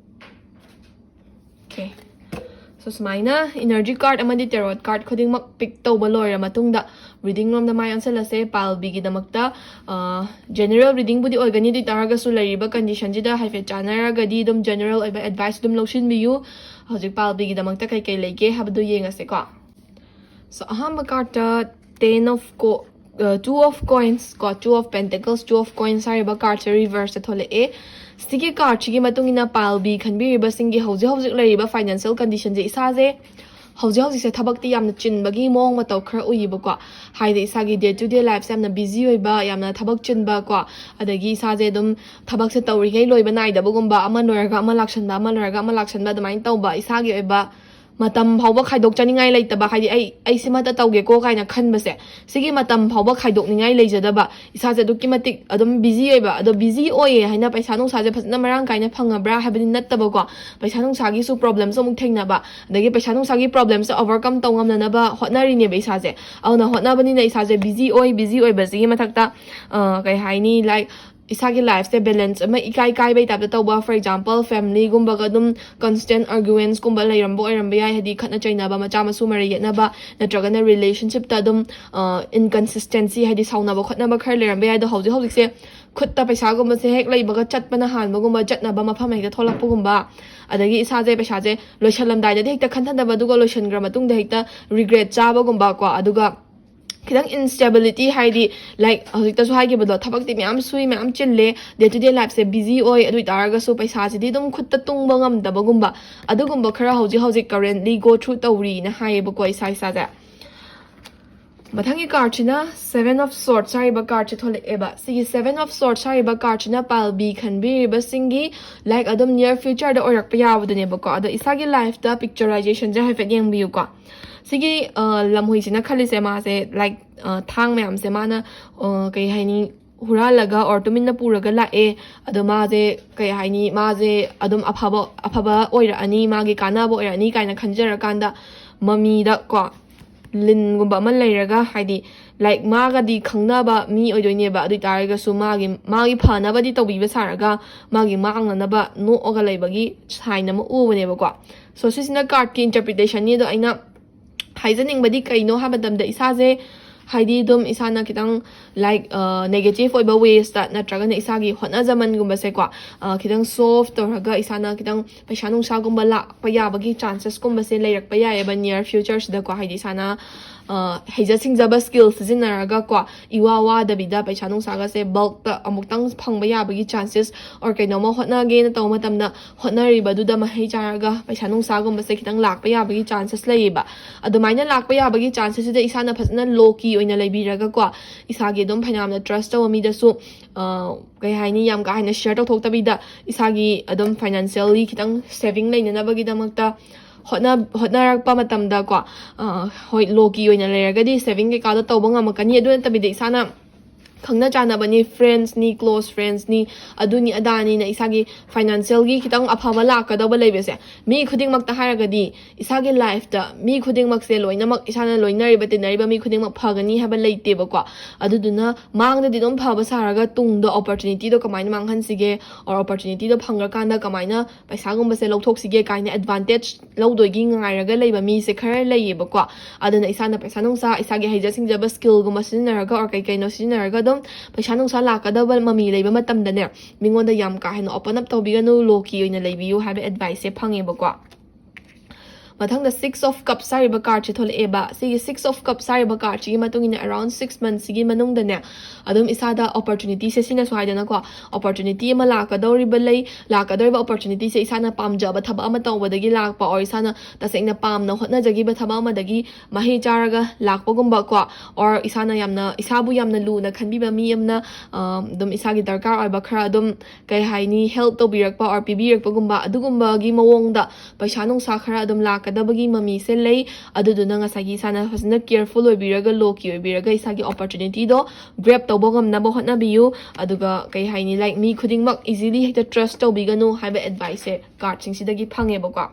Okay. So, ꯁꯨꯃꯥꯏꯅ energy card ꯑꯃꯗꯤ tarot card ꯈꯨꯗꯤꯡꯃꯛ pick ꯇꯧꯕ ꯂꯣꯏꯔ ꯃꯇꯨꯡꯗ, reading ꯔꯣꯝꯗ ꯃꯥꯏ ꯑꯣꯟꯁꯤꯜꯂꯁꯦ꯫ ꯄꯥꯜꯕꯤꯒꯤꯗꯃꯛꯇ, ꯑ, general reading ꯕꯨꯗꯤ ꯑꯣꯏꯒꯅꯤ, ꯑꯗꯨ ꯑꯣꯏ ꯇꯥꯔꯒꯁꯨ ꯂꯩꯔꯤꯕ condition ꯁꯤꯗ ꯍꯥꯏꯐꯦꯠ ꯆꯥꯟꯅꯔꯒꯗꯤ ꯑꯗꯨꯝ general ꯑꯣꯏꯕ advice ꯑꯗꯨꯝ ꯂꯧꯁꯤꯟꯕꯤꯌꯨ꯫ ꯍꯧꯖꯤꯛ ꯄꯥꯜꯕꯤꯒꯤꯗꯃꯛꯇ ꯀꯩ ꯀꯩ ꯂꯩꯒꯦ ꯍꯥꯏꯕꯗꯨ ꯌꯦꯡꯉꯁꯦꯀꯣ꯫ So, ꯑꯍꯥꯟꯕ card ꯇ Ten of Co-, ꯑ, Two of Coins ꯀꯣ, Two of Pentacles, Two of Coins ꯍꯥꯏꯔꯤꯕ card ꯁꯦ reverse ꯇ ꯊꯣꯛꯂꯛꯑꯦ꯫ ꯁꯤꯒꯤ card ꯁꯤꯒꯤ ꯃꯇꯨꯡ ꯏꯟꯅ ꯄꯥꯜꯕꯤ ꯈꯟꯕꯤꯔꯤꯕꯁꯤꯡꯒꯤ ꯍꯧꯖꯤꯛ ꯍꯧꯖꯤꯛ ꯂꯩꯔꯤꯕ financial condition ꯁꯦ, ꯏꯁꯥꯁꯦ ꯍꯧꯖꯤꯛ ꯍꯧꯖꯤꯛꯁꯦ ꯊꯕꯛꯇꯤ ꯌꯥꯝꯅ ꯆꯤꯟꯕꯒꯤ ꯃꯑꯣꯡ ꯃꯇꯧ ꯈꯔ ꯎꯏꯌꯦꯕꯀꯣ꯫ ꯍꯥꯏꯗꯤ ꯏꯁꯥꯒꯤ day to day life ꯁꯦ ꯌꯥꯝꯅ busy ꯑꯣꯏꯕ, ꯌꯥꯝꯅ ꯊꯕꯛ ꯆꯤꯟꯕ ꯀꯣ, ꯑꯗꯒꯤ ꯏꯁꯥꯁꯦ ꯑꯗꯨꯝ ꯊꯕꯛꯁꯦ ꯇꯧꯔꯤꯉꯩ ꯂꯣꯏꯕ ꯅꯥꯏꯗꯕꯒꯨꯝꯕ, ꯑꯃ ꯂꯣꯏꯔꯒ ꯑꯃ ꯂꯥꯛꯁꯟꯕ, ꯑꯃ ꯂꯣꯏꯔꯒ ꯑꯃ ꯂꯥꯛꯁꯟꯕ, ꯑꯗꯨꯃꯥꯏꯅ ꯇꯧꯕ, ꯏꯁꯥꯒꯤ ꯑꯣꯏꯕ ꯃꯇꯝ ꯐꯥꯎꯕ ꯈꯥꯏꯗꯣꯛꯆꯅꯤꯡꯉꯥꯏ ꯂꯩꯇꯕ, ꯍꯥꯏꯗꯤ ꯑꯩ, ꯑꯩ ꯁꯤꯃꯇ ꯇꯧꯒꯦꯀꯣ ꯀꯥꯏꯅ ꯈꯟꯕꯁꯦ, ꯁꯤꯒꯤ ꯃꯇꯝ ꯐꯥꯎꯕ ꯈꯥꯏꯗꯣꯛꯅꯤꯡꯉꯥꯏ ꯂꯩꯖꯗꯕ, ꯏꯁꯥꯁꯦ ꯑꯗꯨꯛꯀꯤ ꯃꯇꯤꯛ ꯑꯗꯨꯝ busy ꯑꯣꯏꯕ꯫ ꯑꯗꯣ busy ꯑꯣꯏꯌꯦ ꯍꯥꯏꯅ ꯄꯩꯁꯥ ꯅꯨꯡꯁꯥꯁꯦ ꯐꯖꯅ ꯃꯔꯥꯡ ꯀꯥꯏꯅ ꯐꯪꯉꯕ꯭ꯔꯥ ꯍꯥꯏꯕꯗꯤ ꯅꯠꯇꯕꯀꯣ, ꯄꯩꯁꯥ ꯅꯨꯡꯁꯥꯒꯤꯁꯨ problem ꯁꯨ ꯑꯃꯨꯛ ꯊꯦꯡꯅꯕ, ꯑꯗꯒꯤ ꯄꯩꯁꯥ ꯅꯨꯡꯁꯥꯒꯤ problem ꯁꯦ overcome ꯇꯧ ꯉꯝꯅꯅꯕ ꯍꯣꯠꯅꯔꯤꯅꯦꯕ ꯏꯁꯥꯁꯦ꯫ ꯑꯗꯨꯅ ꯍꯣꯠꯅꯕꯅꯤꯅ ꯏꯁꯥꯁꯦ busy ꯑꯣꯏ, busy ꯑꯣꯏꯕꯁꯤꯒꯤ ꯃꯊꯛꯇ, ꯑ, ꯀꯩ ꯍꯥꯏꯅꯤ, like, ꯏꯁꯥꯒꯤ life ꯁꯦ balance ꯑꯃ ꯏꯀꯥꯏ ꯀꯥꯏꯕꯩ type ꯇ ꯇꯧꯕ, for example, family ꯒꯨꯝꯕꯒ ꯑꯗꯨꯝ constant arguments ꯀꯨꯝꯕ ꯂꯩꯔꯝꯕ ꯑꯣꯏꯔꯝꯕ ꯌꯥꯏ, ꯍꯥꯏꯗꯤ ꯈꯠꯅ ꯆꯩꯅꯕ, ꯃꯆꯥ ꯃꯁꯨ ꯃꯔꯩ ꯌꯦꯠꯅꯕ, ꯅꯠꯇ꯭ꯔꯒꯅ relationship ꯇ ꯑꯗꯨꯝ, ꯑ, inconsistency, ꯍꯥꯏꯗꯤ ꯁꯥꯎꯅꯕ ꯈꯣꯠꯅꯕ ꯈꯔ ꯂꯩꯔꯝꯕ ꯌꯥꯏ꯫ ꯑꯗꯣ ꯍꯧꯖꯤꯛ ꯍꯧꯖꯤꯛꯁꯦ ꯈꯨꯠꯇ ꯄꯩꯁꯥꯒꯨꯝꯕꯁꯦ ꯍꯦꯛ ꯂꯩꯕꯒ ꯆꯠꯄꯅ ꯍꯥꯟꯕꯒꯨꯝꯕ, ꯆꯠꯅꯕ ꯃꯐꯝ ꯍꯦꯛꯇ ꯊꯣꯛꯂꯛꯄꯒꯨꯝꯕ, ꯑꯗꯒꯤ ꯏꯁꯥꯁꯦ ꯄꯩꯁꯥꯁꯦ ꯂꯣꯏꯁꯜꯂꯝꯗꯥꯏꯗꯗꯤ ꯍꯦꯛꯇ ꯈꯟꯊꯗꯕ, ꯑꯗꯨꯒ ꯂꯣꯏꯁꯟꯈ꯭ꯔ ꯃꯇꯨꯡꯗ ꯍꯦꯛꯇ regret ꯆꯥꯕꯒꯨꯝꯕ ꯀꯣ, ꯑꯗꯨꯒ ꯈꯤꯇꯪ instability, ꯍꯥꯏꯗꯤ, like, ꯍꯧꯖꯤꯛꯇꯁꯨ ꯍꯥꯏꯈꯤꯕꯗꯣ, ꯊꯕꯛꯇꯤ ꯃꯌꯥꯝ ꯁꯨꯏ, ꯃꯌꯥꯝ ꯆꯤꯜꯂꯦ, day to day life say busy ꯑꯣꯏ, ꯑꯗꯨ ꯑꯣꯏꯇꯥꯔꯒꯁꯨ ꯄꯩꯁꯥꯁꯤꯗꯤ ꯑꯗꯨꯝ ꯈꯨꯠꯇ ꯇꯨꯡꯕ ꯉꯝꯗꯕꯒꯨꯝꯕ, ꯑꯗꯨꯒꯨꯝꯕ ꯈꯔ ꯍꯧꯖꯤꯛ ꯍꯧꯖꯤꯛ currently go through ꯇꯧꯔꯤꯅ ꯍꯥꯏꯌꯦꯕꯀꯣ ꯏꯁꯥ ꯏꯁꯥꯁꯦ꯫ ꯃꯊꯪꯒꯤ card ꯁꯤꯅ Seven of Swords ꯍꯥꯏꯔꯤꯕ card ꯁꯦ ꯊꯣꯛꯂꯛꯑꯦꯕ꯫ ꯁꯤꯒꯤ Seven of Swords ꯍꯥꯏꯔꯤꯕ card ꯁꯤꯅ ꯄꯥꯜꯕꯤ ꯈꯟꯕꯤꯔꯤꯕꯁꯤꯡꯒꯤ, like, ꯑꯗꯨꯝ near future ꯗ ꯑꯣꯏꯔꯛꯄ ꯌꯥꯕꯗꯨꯅꯦꯕꯀꯣ꯫ ꯑꯗꯣ ꯏꯁꯥꯒꯤ life ꯇ picturization ꯁꯦ ꯍꯥꯏꯐꯦꯠ ꯌꯦꯡꯕꯤꯌꯨꯀꯣ꯫ ꯁꯤꯒꯤ, ꯑ, ꯂꯝꯍꯨꯏꯁꯤꯅ ꯈꯜꯂꯤꯁꯦ, ꯃꯥꯁꯦ, like, ꯑ, ꯊꯥꯡ ꯃꯌꯥꯝꯁꯦ ꯃꯥꯅ, ꯑ, ꯀꯩ ꯍꯥꯏꯅꯤ, ꯍꯨꯔꯥꯜꯂꯒ or ꯇꯨꯃꯤꯟꯅ ꯄꯨꯔꯒ ꯂꯥꯛꯑꯦ꯫ ꯑꯗꯣ ꯃꯥꯁꯦ, ꯀꯩ ꯍꯥꯏꯅꯤ, ꯃꯥꯁꯦ ꯑꯗꯨꯝ ꯑꯐꯕ, ꯑꯐꯕ ꯑꯣꯏꯔꯛꯑꯅꯤ, ꯃꯥꯒꯤ ꯀꯥꯟꯅꯕ ꯑꯣꯏꯔꯛꯑꯅꯤ ꯀꯥꯏꯅ ꯈꯟꯖꯔꯀꯥꯟꯗ ꯃꯃꯤꯗ ꯀꯣ, ꯂꯤꯟꯒꯨꯝꯕ ꯑꯃ ꯂꯩꯔꯒ, ꯍꯥꯏꯗꯤ, ꯂꯥꯏꯛ, ꯃꯥꯒꯗꯤ ꯈꯪꯅꯕ ꯃꯤ ꯑꯣꯏꯗꯣꯏꯅꯦꯕ, ꯑꯗꯨ ꯑꯣꯏꯇꯥꯔꯒꯁꯨ ꯃꯥꯒꯤ ꯃꯥꯒꯤ ꯐꯅꯕꯗꯤ ꯇꯧꯕꯤꯕ ꯁꯥꯔꯒ ꯃꯥꯒꯤ ꯃꯥꯡꯅꯅꯕ ꯅꯣꯛꯑꯒ ꯂꯩꯕꯒꯤ ꯁꯥꯏꯟ ꯑꯃ ꯎꯕꯅꯦꯕꯀꯣ꯫ ꯁꯣ ꯁꯤꯁꯤꯅ ꯀꯥꯔꯠꯀꯤ ꯏꯟꯇꯔꯄ꯭ꯔꯤꯇꯦꯁꯟꯅꯤ꯫ ꯑꯗꯣ ꯑꯩꯅ ꯍꯥꯏꯖꯅꯤꯡꯕꯗꯤ ꯀꯩꯅꯣ ꯍꯥꯏꯕ ꯃꯇꯝꯗ, ꯏꯁꯥꯁꯦ, ꯍꯥꯏꯗꯤ, ꯑꯗꯨꯝ ꯏꯁꯥꯅ ꯈꯤꯇꯪ, ꯂꯥꯏꯛ, ꯅꯦꯒꯦꯇꯤꯞ ꯑꯣꯏꯕ ꯋꯦꯁꯇ ꯅꯠꯇ꯭ꯔꯒꯅ ꯏꯁꯥꯒꯤ ꯍꯣꯠꯅꯖꯃꯟꯒꯨꯝꯕꯁꯦꯀꯣ, ꯈꯤꯇꯪ ꯁꯣ ꯑꯣꯐ ꯇꯧꯔꯒ ꯏꯁꯥꯅ ꯈꯤꯇꯪ ꯄꯩꯁꯥ ꯅꯨꯡꯁꯥꯒꯨꯝꯕ ꯂꯥꯛꯄ ꯌꯥꯕꯒꯤ ꯆꯥꯟꯁꯦꯁꯀꯨꯝꯕꯁꯦ ꯂꯩꯔꯛꯄ ꯌꯥꯏꯑꯕ ꯅꯤꯌꯔ ꯐ꯭ꯌꯨꯆꯔꯁꯤꯗꯀꯣ꯫ ꯍꯥꯏꯗꯤ ꯏꯁꯥꯅ ꯍꯩꯖ ꯁꯤꯡꯖꯕ ꯁ꯭ꯀꯤꯜ ꯁꯤꯖꯤꯟꯅꯔꯒꯀꯣ, ꯏꯋꯥ ꯋꯥꯗꯕꯤꯗ ꯄꯩꯁꯥ ꯅꯨꯡꯁꯥꯒꯁꯦ ꯕꯜꯛꯇ ꯑꯃꯨꯛꯇꯪ ꯐꯪꯕ ꯌꯥꯕꯒꯤ ꯆꯥꯟꯁꯦꯁ, ꯑꯣꯔ ꯀꯩꯅꯣꯝꯃ ꯍꯣꯠꯅꯒꯦꯅ ꯇꯧꯕ ꯃꯇꯝꯗ ꯍꯣꯠꯅꯔꯤꯕꯗꯨꯗ ꯃꯍꯩ ꯆꯥꯔꯒ ꯄꯩꯁꯥ ꯅꯨꯡꯁꯥꯒꯨꯝꯕꯁꯦ ꯈꯤꯇꯪ ꯂꯥꯛꯄ ꯌꯥꯕꯒꯤ ꯆꯥꯟꯁꯦꯁ ꯂꯩꯌꯦꯕ꯫ ꯑꯗꯨꯃꯥꯏꯅ ꯂꯥꯛꯄ ꯌꯥꯕꯒꯤ ꯆꯥꯟꯁꯦꯁꯁꯤꯗ ꯏꯁꯥꯅ ꯐꯖꯅ ꯂꯣ ꯀꯤ ꯑꯣꯏꯅ ꯂꯩꯕꯤꯔꯒꯀꯣ, ꯏꯁꯥꯒꯤ ꯑꯗꯨꯝ ꯐꯅꯌꯥꯝꯅ ꯇ꯭ꯔꯁ ꯇꯧꯕ ꯃꯤꯗꯁꯨ, ꯀꯩ ꯍꯥꯏꯅꯤ, ꯌꯥꯝ ꯀꯥ ꯍꯦꯟꯅ ꯁꯤꯌꯔ ꯇꯧꯊꯣꯛꯇꯕꯤꯗ, ꯏꯁꯥꯒꯤ ꯑꯗꯨꯝ ꯐꯥꯏꯅꯥꯟꯁꯤꯌꯦꯜꯂꯤ ꯈꯤꯇꯪ ꯁꯦꯚꯤꯡ ꯂꯩꯅꯅꯕꯒꯤꯗꯃꯛꯇ ꯍꯣꯠꯅ ꯍꯣꯠꯅꯔꯛꯄ ꯃꯇꯝꯗꯀꯣ, ꯍꯣꯏ, ꯂꯣ ꯀꯤ ꯑꯣꯏꯅ ꯂꯩꯔꯒꯗꯤ ꯁꯦꯚꯤꯡ ꯀꯩꯀꯥꯗꯣ ꯇꯧꯕ ꯉꯝꯃꯛꯀꯅꯤ꯫ ꯑꯗꯨ ꯅꯠꯇꯕꯤꯗ ꯏꯁꯥꯅ ꯈꯪꯅ ꯆꯥꯟꯅꯕꯅꯤ, ꯐ꯭ꯔꯦꯟꯁꯅꯤ, ꯀ꯭ꯂꯣꯁ ꯐ꯭ꯔꯦꯟꯁꯅꯤ, ꯑꯗꯨꯅꯤ ꯑꯗꯥꯅꯤꯅ ꯏꯁꯥꯒꯤ ꯐꯥꯏꯅꯥꯟꯁꯤꯌꯦꯜꯒꯤ ꯈꯤꯇꯪ ꯑꯐꯕ ꯂꯥꯛꯀꯗꯧꯕ ꯂꯩꯕꯁꯦ, ꯃꯤ ꯈꯨꯗꯤꯡꯃꯛꯇ ꯍꯥꯏꯔꯒꯗꯤ ꯏꯁꯥꯒꯤ ꯂꯥꯏꯐꯇ ꯃꯤ ꯈꯨꯗꯤꯡꯃꯛꯁꯦ ꯂꯣꯏꯅꯃꯛ, ꯏꯁꯥꯅ ꯂꯣꯏꯅꯔꯤꯕ ꯇꯤꯟꯅꯔꯤꯕ ꯃꯤ ꯈꯨꯗꯤꯡꯃꯛ ꯐꯒꯅꯤ ꯍꯥꯏꯕ ꯂꯩꯇꯦꯕꯀꯣ꯫ ꯑꯗꯨꯗꯨꯅ ꯃꯥꯡꯗꯗꯤ ꯑꯗꯨꯝ ꯐꯕ ꯁꯥꯔꯒ ꯇꯨꯡꯗ ꯑꯣꯄꯣꯔꯆꯨꯅꯤꯇꯤꯗꯣ ꯀꯃꯥꯏꯅ ꯃꯥꯡꯍꯟꯁꯤꯒꯦ, ꯑꯣꯔ ꯑꯣꯄꯣꯔꯆꯨꯅꯤꯇꯤꯗꯣ ꯐꯪꯉꯀꯥꯟꯗ ꯀꯃꯥꯏꯅ ꯄꯩꯁꯥꯒꯨꯝꯕꯁꯦ ꯂꯧꯊꯣꯛꯁꯤꯒꯦ ꯀꯥꯏꯅ ꯑꯦꯗꯚꯥꯟꯇꯦꯖ ꯂꯧꯗꯣꯏꯒꯤ ꯉꯥꯏꯔꯒ ꯂꯩꯕ ꯃꯤꯁꯦ ꯈꯔ ꯂꯩꯌꯦꯕꯀꯣ꯫ ꯑꯗꯨꯅ ꯏꯁꯥꯅ ꯄꯩꯁꯥ ꯅꯨꯡꯁꯥ, ꯏꯁꯥꯒꯤ ꯍꯩꯖ ꯁꯤꯡꯖꯕ ꯁ꯭ꯀꯤꯜꯒꯨꯝꯕ ꯁꯤꯖꯤꯟꯅꯔꯒ, ꯑꯣꯔ ꯀꯩ ꯀꯩꯅꯣ ꯁꯤꯖꯤꯟꯅꯔꯒ ꯑꯗꯨꯝ ꯄꯩꯁꯥ ꯅꯨꯡꯁꯥ ꯂꯥꯛꯀꯗꯕ ꯃꯃꯤ ꯂꯩꯕ ꯃꯇꯝꯗꯅꯦ, ꯃꯤꯉꯣꯟꯗ ꯌꯥꯝ ꯀꯥ ꯍꯦꯟꯅ ꯑꯣꯄꯟ ꯑꯞ ꯇꯧꯕꯤꯒꯅꯨ, ꯂꯣ ꯀꯤ ꯑꯣꯏꯅ ꯂꯩꯕꯤꯌꯨ ꯍꯥꯏꯕ ꯑꯦꯗꯚꯥꯏꯁꯁꯦ ꯐꯪꯉꯦꯕꯀꯣ꯫ ꯃꯊꯪꯗ Six of Cups ꯍꯥꯏꯔꯤꯕ ꯀꯥꯔꯠꯁꯦ ꯊꯣꯛꯂꯛꯑꯦꯕ꯫ ꯁꯤꯒꯤ Six of Cups ꯍꯥꯏꯔꯤꯕ ꯀꯥꯔꯠꯁꯤꯒꯤ ꯃꯇꯨꯡ ꯏꯟꯅ, ꯑꯦꯔꯥꯎꯟ ꯁꯤꯛꯁ ꯃꯟꯊꯁꯤꯒꯤ ꯃꯅꯨꯡꯗꯅꯦ, ꯑꯗꯨꯝ ꯏꯁꯥꯗ ꯑꯣꯄꯣꯔꯆꯨꯅꯤꯇꯤꯁꯦ, ꯁꯤꯅꯁꯨ ꯍꯥꯏꯗꯅꯀꯣ, ꯑꯣꯄꯣꯔꯆꯨꯅꯤꯇꯤ ꯑꯃ ꯂꯥꯛꯀꯗꯧꯔꯤꯕ ꯂꯩ, ꯂꯥꯛꯀꯗꯧꯔꯤꯕ ꯑꯣꯄꯣꯔꯆꯨꯅꯤꯇꯤꯁꯦ ꯏꯁꯥꯅ ꯄꯥꯝꯖꯕ ꯊꯕꯛ ꯑꯃ ꯇꯧꯕꯗꯒꯤ ꯂꯥꯛꯄ, ꯑꯣꯔ ꯏꯁꯥꯅ ꯇꯁꯦꯡꯅ ꯄꯥꯝꯅ ꯍꯣꯠꯅꯖꯈꯤꯕ ꯊꯕꯛ ꯑꯃꯗꯒꯤ ꯃꯍꯩ ꯆꯥꯔꯒ ꯂꯥꯛꯄꯒꯨꯝꯕ ꯀꯣ, ꯑꯣꯔ ꯏꯁꯥꯅ ꯌꯥꯝꯅ, ꯏꯁꯥꯕꯨ ꯌꯥꯝꯅ ꯂꯨꯅ ꯈꯟꯕꯤꯕ ꯃꯤ ꯑꯃꯅ, ꯑ, ꯑꯗꯨꯝ ꯏꯁꯥꯒꯤ ꯗꯔꯀꯥꯔ ꯑꯣꯏꯕ ꯈꯔ ꯑꯗꯨꯝ, ꯀꯩ ꯍꯥꯏꯅꯤ, ꯍꯦꯜꯞ ꯇꯧꯕꯤꯔꯛꯄ ꯑꯣꯔ ꯄꯤꯕꯤꯔꯛꯄꯒꯨꯝꯕ, ꯑꯗꯨꯒꯨꯝꯕꯒꯤ ꯃꯑꯣꯡꯗ ꯄꯩꯁꯥ ꯅꯨꯡꯁꯥ ꯈꯔ ꯑꯗꯨꯝ ꯂꯥꯛꯀꯗꯕꯒꯤ ꯃꯃꯤꯁꯦ ꯂꯩ꯫ ꯑꯗꯨꯗꯨꯅ ꯉꯁꯥꯏꯒꯤ ꯏꯁꯥꯅ ꯐꯖꯅ ꯀꯤꯌꯔꯐꯨꯜ ꯑꯣꯏꯕꯤꯔꯒ, ꯂꯣ ꯀꯤ ꯑꯣꯏꯕꯤꯔꯒ ꯏꯁꯥꯒꯤ ꯑꯣꯄꯣꯔꯆꯨꯅꯤꯇꯤꯗꯣ ꯒ꯭ꯔꯦꯞ ꯇꯧꯕ ꯉꯝꯅꯕ ꯍꯣꯠꯅꯕꯤꯌꯨ꯫ ꯑꯗꯨꯒ, ꯀꯩ ꯍꯥꯏꯅꯤ, ꯂꯥꯏꯛ, ꯃꯤ ꯈꯨꯗꯤꯡꯃꯛ ꯏꯖꯤꯂꯤ ꯍꯦꯛꯇ ꯇ꯭ꯔꯁ ꯇꯧꯕꯤꯒꯅꯨ ꯍꯥꯏꯕ ꯑꯦꯗꯚꯥꯏꯁꯁꯦ ꯀꯥꯔꯠꯁꯤꯡꯁꯤꯗꯒꯤ ꯐꯪꯉꯦꯕꯀꯣ꯫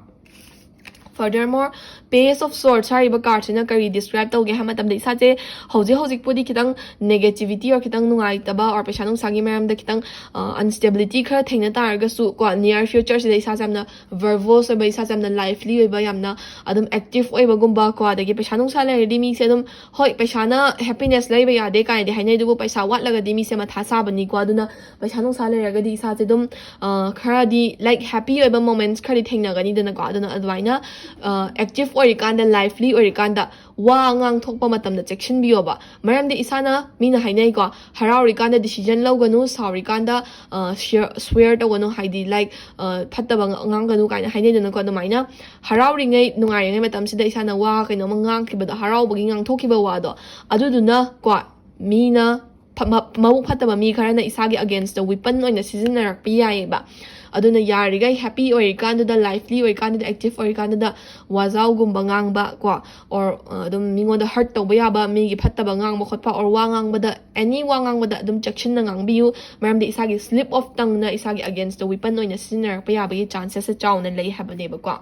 Furthermore, Page of Swords ꯍꯥꯏꯔꯤꯕ card ꯁꯤꯅ ꯀꯔꯤ describe ꯇꯧꯒꯦ ꯍꯥꯏꯕ ꯃꯇꯝꯗ, ꯏꯁꯥꯁꯦ ꯍꯧꯖꯤꯛ ꯍꯧꯖꯤꯛꯄꯨꯗꯤ ꯈꯤꯇꯪ negativity or ꯈꯤꯇꯪ ꯅꯨꯡꯉꯥꯏꯇꯕ or ꯄꯩꯁꯥ ꯅꯨꯡꯁꯥꯒꯤ ꯃꯔꯝꯗ ꯈꯤꯇꯪ unstability ꯈꯔ ꯊꯦꯡꯅ ꯇꯥꯔꯒꯁꯨ ꯀꯣ, near future ꯁꯤꯗ ꯏꯁꯥꯁꯦ ꯌꯥꯝꯅ verbose ꯑꯣꯏꯕ, ꯏꯁꯥꯁꯦ ꯌꯥꯝꯅ lively ꯑꯣꯏꯕ, ꯌꯥꯝꯅ ꯑꯗꯨꯝ active ꯑꯣꯏꯕꯒꯨꯝꯕ ꯀꯣ, ꯑꯗꯒꯤ ꯄꯩꯁꯥ ꯅꯨꯡꯁꯥ ꯂꯩꯔꯗꯤ ꯃꯤꯁꯦ ꯑꯗꯨꯝ, ꯍꯣꯏ, ꯄꯩꯁꯥꯅ happiness ꯂꯩꯕ ꯌꯥꯗꯦ ꯀꯥꯏꯅꯗꯤ ꯍꯥꯏꯅꯩ, ꯑꯗꯨꯕꯨ ꯄꯩꯁꯥ ꯋꯥꯠꯂꯒꯗꯤ ꯃꯤꯁꯦ ꯃꯊꯥ ꯁꯥꯕꯅꯤꯀꯣ꯫ ꯑꯗꯨꯅ ꯄꯩꯁꯥ ꯅꯨꯡꯁꯥ ꯂꯩꯔꯒꯗꯤ ꯏꯁꯥꯁꯦ ꯑꯗꯨꯝ ꯈꯔꯗꯤ, like, happy ꯑꯣꯏꯕ moments ꯈꯔꯗꯤ ꯊꯦꯡꯅꯒꯅꯤꯗꯅꯀꯣ꯫ ꯑꯗꯨꯅ ꯑꯗꯨꯃꯥꯏꯅ active ꯑꯣꯏꯔꯤꯀꯥꯟꯗ, lively ꯑꯣꯏꯔꯤꯀꯥꯟꯗ ꯋꯥ ꯉꯥꯡꯊꯣꯛꯄ ꯃꯇꯝꯗ ꯆꯦꯛꯁꯤꯟꯕꯤꯌꯣꯕ꯫ ꯃꯔꯝꯗꯤ ꯏꯁꯥꯅ, ꯃꯤꯅ ꯍꯥꯏꯅꯩꯀꯣ, ꯍꯔꯥꯎꯔꯤꯀꯥꯟꯗ decision ꯂꯧꯒꯅꯨ, ꯁꯥꯎꯔꯤꯀꯥꯟꯗ swear ꯇꯧꯒꯅꯨ, ꯍꯥꯏꯗꯤ, like, ꯐꯠꯇꯕ ꯉꯥꯡꯒꯅꯨ ꯀꯥꯏꯅ ꯍꯥꯏꯅꯩꯗꯅꯀꯣ꯫ ꯑꯗꯨꯃꯥꯏꯅ ꯍꯔꯥꯎꯔꯤꯉꯩ, ꯅꯨꯡꯉꯥꯏꯔꯤꯉꯩ ꯃꯇꯝꯁꯤꯗ ꯏꯁꯥꯅ ꯋꯥ ꯀꯩꯅꯣꯝꯃ ꯉꯥꯡꯈꯤꯕꯗꯣ, ꯍꯔꯥꯎꯕꯒꯤ ꯉꯥꯡꯊꯣꯛꯈꯤꯕ ꯋꯥꯗꯣ, ꯑꯗꯨꯗꯨꯅ ꯀꯣ, ꯃꯤꯅ ꯐ- ꯃ- ꯃꯕꯨꯛ ꯐꯠꯇꯕ ꯃꯤ ꯈꯔꯅ ꯏꯁꯥꯒꯤ against weapon ꯑꯣꯏꯅ ꯁꯤꯖꯤꯟꯅꯔꯛꯄ ꯌꯥꯏꯌꯦꯕ꯫ ꯑꯗꯨꯅ ꯌꯥꯔꯤꯈꯩ happy ꯑꯣꯏꯔꯤꯀꯥꯟꯗꯨꯗ, lively ꯑꯣꯏꯔꯤꯀꯥꯟꯗꯨꯗ, active ꯑꯣꯏꯔꯤꯀꯥꯟꯗꯨꯗ ꯋꯥꯖꯥꯎꯒꯨꯝꯕ ꯉꯥꯡꯕ ꯀꯣ, or ꯑꯗꯨꯝ ꯃꯤꯉꯣꯟꯗ hurt ꯇꯧꯕ ꯌꯥꯕ, ꯃꯤꯒꯤ ꯐꯠꯇꯕ ꯉꯥꯡꯕ ꯈꯣꯠꯄ, or ꯋꯥ ꯉꯥꯡꯕꯗ, any ꯋꯥ ꯉꯥꯡꯕꯗ ꯑꯗꯨꯝ ꯆꯦꯛꯁꯤꯟꯅ ꯉꯥꯡꯕꯤꯌꯨ꯫ ꯃꯔꯝꯗꯤ ꯏꯁꯥꯒꯤ slip of tongueꯅ ꯏꯁꯥꯒꯤ against weapon ꯑꯣꯏꯅ ꯁꯤꯖꯤꯟꯅꯔꯛꯄ ꯌꯥꯕꯒꯤ chances ꯁꯦ ꯆꯥꯎꯅ ꯂꯩ ꯍꯥꯏꯕꯅꯦꯕꯀꯣ꯫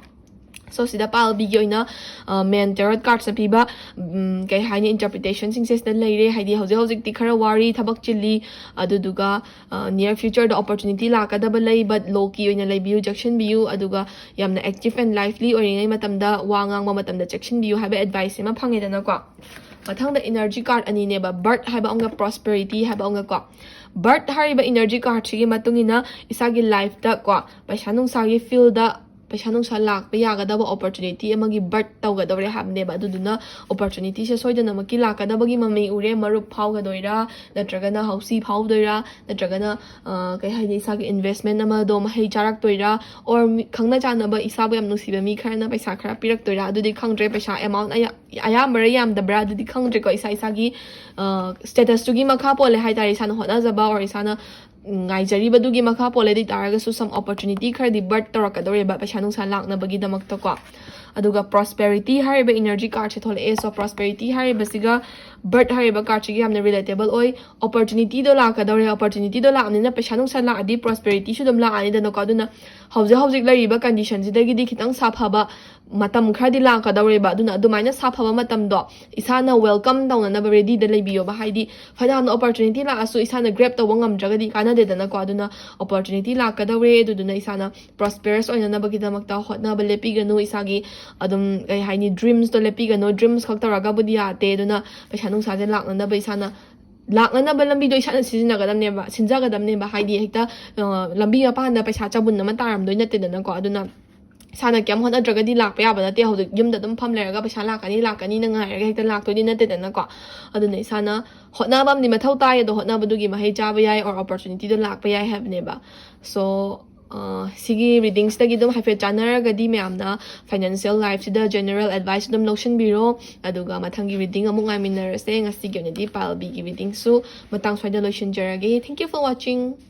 So ꯁꯤꯗ ꯄꯥꯜꯕꯤꯒꯤ ꯑꯣꯏꯅ main tarot cardꯁꯅ ꯄꯤꯕ, ꯀꯩ ꯍꯥꯏꯅꯤ, interpretationꯁꯤꯡꯁꯦ ꯁꯤꯗ ꯂꯩꯔꯦ꯫ ꯍꯥꯏꯗꯤ ꯍꯧꯖꯤꯛ ꯍꯧꯖꯤꯛꯇꯤ ꯈꯔ ꯋꯥꯔꯤ, ꯊꯕꯛ ꯆꯤꯜꯂꯤ, ꯑꯗꯨꯗꯨꯒ near futureꯗ opportunity ꯂꯥꯛꯀꯗꯕ ꯂꯩ, but low key ꯑꯣꯏꯅ ꯂꯩꯕꯤꯌꯨ, ꯆꯦꯛꯁꯤꯟꯕꯤꯌꯨ꯫ ꯑꯗꯨꯒ ꯌꯥꯝꯅ active and lively ꯑꯣꯏꯔꯤꯉꯩ ꯃꯇꯝꯗ, ꯋꯥ ꯉꯥꯡꯕ ꯃꯇꯝꯗ ꯆꯦꯛꯁꯤꯟꯕꯤꯌꯨ ꯍꯥꯏꯕ advice ꯑꯃ ꯐꯪꯉꯦꯗꯅꯀꯣ꯫ ꯃꯊꯪꯗ energy card ꯑꯅꯤꯅꯦꯕ, Birth ꯍꯥꯏꯕ ꯑꯃꯒ Prosperity ꯍꯥꯏꯕ ꯑꯃꯒꯀꯣ꯫ Birth ꯍꯥꯏꯔꯤꯕ energy cardꯁꯤꯒꯤ ꯃꯇꯨꯡ ꯏꯟꯅ ꯏꯁꯥꯒꯤ lifeꯇ ꯀꯣ, ꯄꯩꯁꯥ ꯅꯨꯡꯁꯥꯒꯤ fieldꯗ ꯄꯩꯁꯥ ꯅꯨꯡꯁꯥ ꯂꯥꯛꯄ ꯌꯥꯒꯗꯕ opportunity ꯑꯃꯒꯤ birth ꯇꯧꯒꯗꯧꯔꯦ ꯍꯥꯏꯕꯅꯦꯕ꯫ ꯑꯗꯨꯗꯨꯅ opportunityꯁꯦ ꯁꯣꯏꯗꯅꯃꯛꯀꯤ ꯂꯥꯛꯀꯗꯕꯒꯤ ꯃꯃꯤ ꯎꯔꯦ꯫ ꯃꯔꯨꯞ ꯐꯥꯎꯒꯗꯣꯏꯔꯥ, ꯅꯠꯇ꯭ꯔꯒꯅ ꯍꯧꯁꯤ ꯐꯥꯎꯗꯣꯏꯔꯥ, ꯅꯠꯇ꯭ꯔꯒꯅ ꯀꯩ ꯍꯥꯏꯅꯤ, ꯏꯁꯥꯒꯤ investment ꯑꯃꯗꯣ ꯃꯍꯩ ꯆꯥꯔꯛꯇꯣꯏꯔꯥ, or ꯈꯪꯅ ꯆꯥꯟꯅꯕ ꯏꯁꯥꯕꯨ ꯌꯥꯝ ꯅꯨꯡꯁꯤꯕ ꯃꯤ ꯈꯔꯅ ꯄꯩꯁꯥ ꯈꯔ ꯄꯤꯔꯛꯇꯣꯏꯔꯥ, ꯑꯗꯨꯗꯤ ꯈꯪꯗ꯭ꯔꯦ꯫ ꯄꯩꯁꯥ amount ꯑꯌꯥꯝꯕꯔ ꯌꯥꯝꯗꯕ꯭ꯔꯥ, ꯑꯗꯨꯗꯤ ꯈꯪꯗ꯭ꯔꯦꯀꯣ꯫ ꯏꯁꯥ ꯏꯁꯥꯒꯤ statusꯇꯨꯒꯤ ꯃꯈꯥ ꯄꯣꯜꯂꯦ ꯍꯥꯏꯇꯥꯔꯦ, ꯏꯁꯥꯅ ꯍꯣꯠꯅꯖꯕ or ꯏꯁꯥꯅ ꯉꯥꯏꯖꯔꯤꯕꯗꯨꯒꯤ ꯃꯈꯥ ꯄꯣꯜꯂꯦ꯫ ꯑꯗꯨ ꯑꯣꯏꯇꯥꯔꯒꯁꯨ some opportunity ꯈꯔꯗꯤ birth ꯇꯧꯔꯛꯀꯗꯧꯔꯦꯕ ꯄꯩꯁꯥ ꯅꯨꯡꯁꯥ ꯂꯥꯛꯅꯕꯒꯤꯗꯃꯛꯇꯀꯣ꯫ ꯑꯗꯨꯒ Prosperity ꯍꯥꯏꯔꯤꯕ energy cardꯁꯦ ꯊꯣꯛꯂꯛꯑꯦ꯫ So Prosperity ꯍꯥꯏꯔꯤꯕꯁꯤꯒ Bird ꯍꯥꯏꯔꯤꯕ cardꯁꯤꯒ ꯌꯥꯝꯅ relatable ꯑꯣꯏ꯫ Opportunityꯗꯣ ꯂꯥꯛꯀꯗꯧꯔꯦ, opportunityꯗꯣ ꯂꯥꯛꯑꯕꯅꯤꯅ ꯄꯩꯁꯥ ꯅꯨꯡꯁꯥ ꯂꯥꯛꯑꯗꯤ Prosperityꯁꯨ ꯑꯗꯨꯝ ꯂꯥꯛꯑꯅꯤꯗꯅꯀꯣ꯫ ꯑꯗꯨꯅ ꯍꯧꯖꯤꯛ ꯍꯧꯖꯤꯛ ꯂꯩꯔꯤꯕ conditionꯁꯤꯗꯒꯤꯗꯤ ꯈꯤꯇꯪ ꯁꯥꯐꯕ ꯃꯇꯝ ꯈꯔꯗꯤ ꯂꯥꯛꯀꯗꯧꯔꯦꯕ꯫ ꯑꯗꯨꯅ ꯑꯗꯨꯃꯥꯏꯅ ꯁꯥꯐꯕ ꯃꯇꯝꯗꯣ ꯏꯁꯥꯅ welcome ꯇꯧꯅꯅꯕ readyꯗ ꯂꯩꯕꯤꯌꯣꯕ꯫ ꯍꯥꯏꯗꯤ ꯐꯅꯌꯥꯝꯅ opportunity ꯂꯥꯛꯑꯁꯨ ꯏꯁꯥꯅ grab ꯇꯧꯕ ꯉꯝꯗ꯭ꯔꯒꯗꯤ ꯀꯥꯟꯅꯗꯦꯗꯅꯀꯣ꯫ ꯑꯗꯨꯅ opportunity ꯂꯥꯛꯀꯗꯧꯔꯦ, ꯑꯗꯨꯗꯨꯅ ꯏꯁꯥꯅ prosperous ꯑꯣꯏꯅꯅꯕꯒꯤꯗꯃꯛꯇ ꯍꯣꯠꯅꯕ ꯂꯦꯞꯄꯤꯒꯅꯨ꯫ ꯏꯁꯥꯒꯤ ꯑꯗꯨꯝ ꯀꯩ ꯍꯥꯏꯅꯤ, dreamsꯇꯣ ꯂꯦꯞꯄꯤꯒꯅꯨ꯫ Dreams ꯈꯛ ꯇꯧꯔꯒꯕꯨꯗꯤ ꯌꯥꯗꯦ꯫ ꯑꯗꯨꯅ ꯄꯩꯁꯥ ꯅꯨꯡꯁꯥꯁꯦ ꯂꯥꯛꯅꯅꯕ ꯏꯁꯥꯅ ꯂꯥꯛꯅꯅꯕ ꯂꯝꯕꯤꯗꯣ ꯏꯁꯥꯅ ꯁꯤꯖꯤꯟꯅꯒꯗꯕꯅꯦꯕ, ꯁꯤꯟꯖꯒꯗꯕꯅꯦꯕ꯫ ꯍꯥꯏꯗꯤ ꯍꯦꯛꯇ ꯑ, ꯂꯝꯕꯤ ꯃꯄꯥꯟꯗ ꯄꯩꯁꯥ ꯆꯕꯨꯟ ꯑꯃ ꯇꯥꯔꯝꯗꯣꯏ ꯅꯠꯇꯦꯗꯅꯀꯣ꯫ ꯑꯗꯨꯅ ꯏꯁꯥꯅ ꯀꯩꯝ ꯍꯣꯠꯅꯗ꯭ꯔꯒꯗꯤ ꯂꯥꯛꯄ ꯌꯥꯕ ꯅꯠꯇꯦ꯫ ꯍꯧꯖꯤꯛ ꯌꯨꯝꯗ ꯑꯗꯨꯝ ꯐꯝ ꯂꯩꯔꯒ ꯄꯩꯁꯥ ꯂꯥꯛꯀꯅꯤ ꯂꯥꯛꯀꯅꯤꯅ ꯉꯥꯏꯔꯒ ꯍꯦꯛꯇ ꯂꯥꯛꯇꯣꯏꯗꯤ ꯅꯠꯇꯦꯗꯅꯀꯣ꯫ ꯑꯗꯨꯅ ꯏꯁꯥꯅ ꯍꯣꯠꯅꯕ ꯑꯃꯗꯤ ꯃꯊꯧ ꯇꯥꯏ, ꯑꯗꯣ ꯍꯣꯠꯅꯕꯗꯨꯒꯤ ꯃꯍꯩ ꯆꯥꯕ ꯌꯥꯏ, or opportunityꯗꯣ ꯂꯥꯛꯄ ꯌꯥꯏ ꯍꯥꯏꯕꯅꯦꯕ꯫ So ꯑ, ꯁꯤꯒꯤ readingsꯇꯒꯤ ꯑꯗꯨꯝ ꯍꯥꯏꯐꯦꯠ ꯆꯥꯟꯅꯔꯒꯗꯤ ꯃꯌꯥꯝꯅ financial lifeꯁꯤꯗ general advice ꯑꯗꯨꯝ ꯂꯧꯁꯤꯟꯕꯤꯔꯣ꯫ ꯑꯗꯨꯒ ꯃꯊꯪꯒꯤ reading ꯑꯃꯨꯛ ꯉꯥꯏꯃꯤꯟꯅꯔꯁꯦ꯫ ꯉꯁꯤꯒꯤ ꯑꯣꯏꯅꯗꯤ pile Bꯒꯤ readingꯁꯨ ꯃꯇꯥꯡ ꯁ꯭ꯋꯥꯏꯗ ꯂꯣꯏꯁꯤꯟꯖꯔꯒꯦ꯫ Thank you for watching.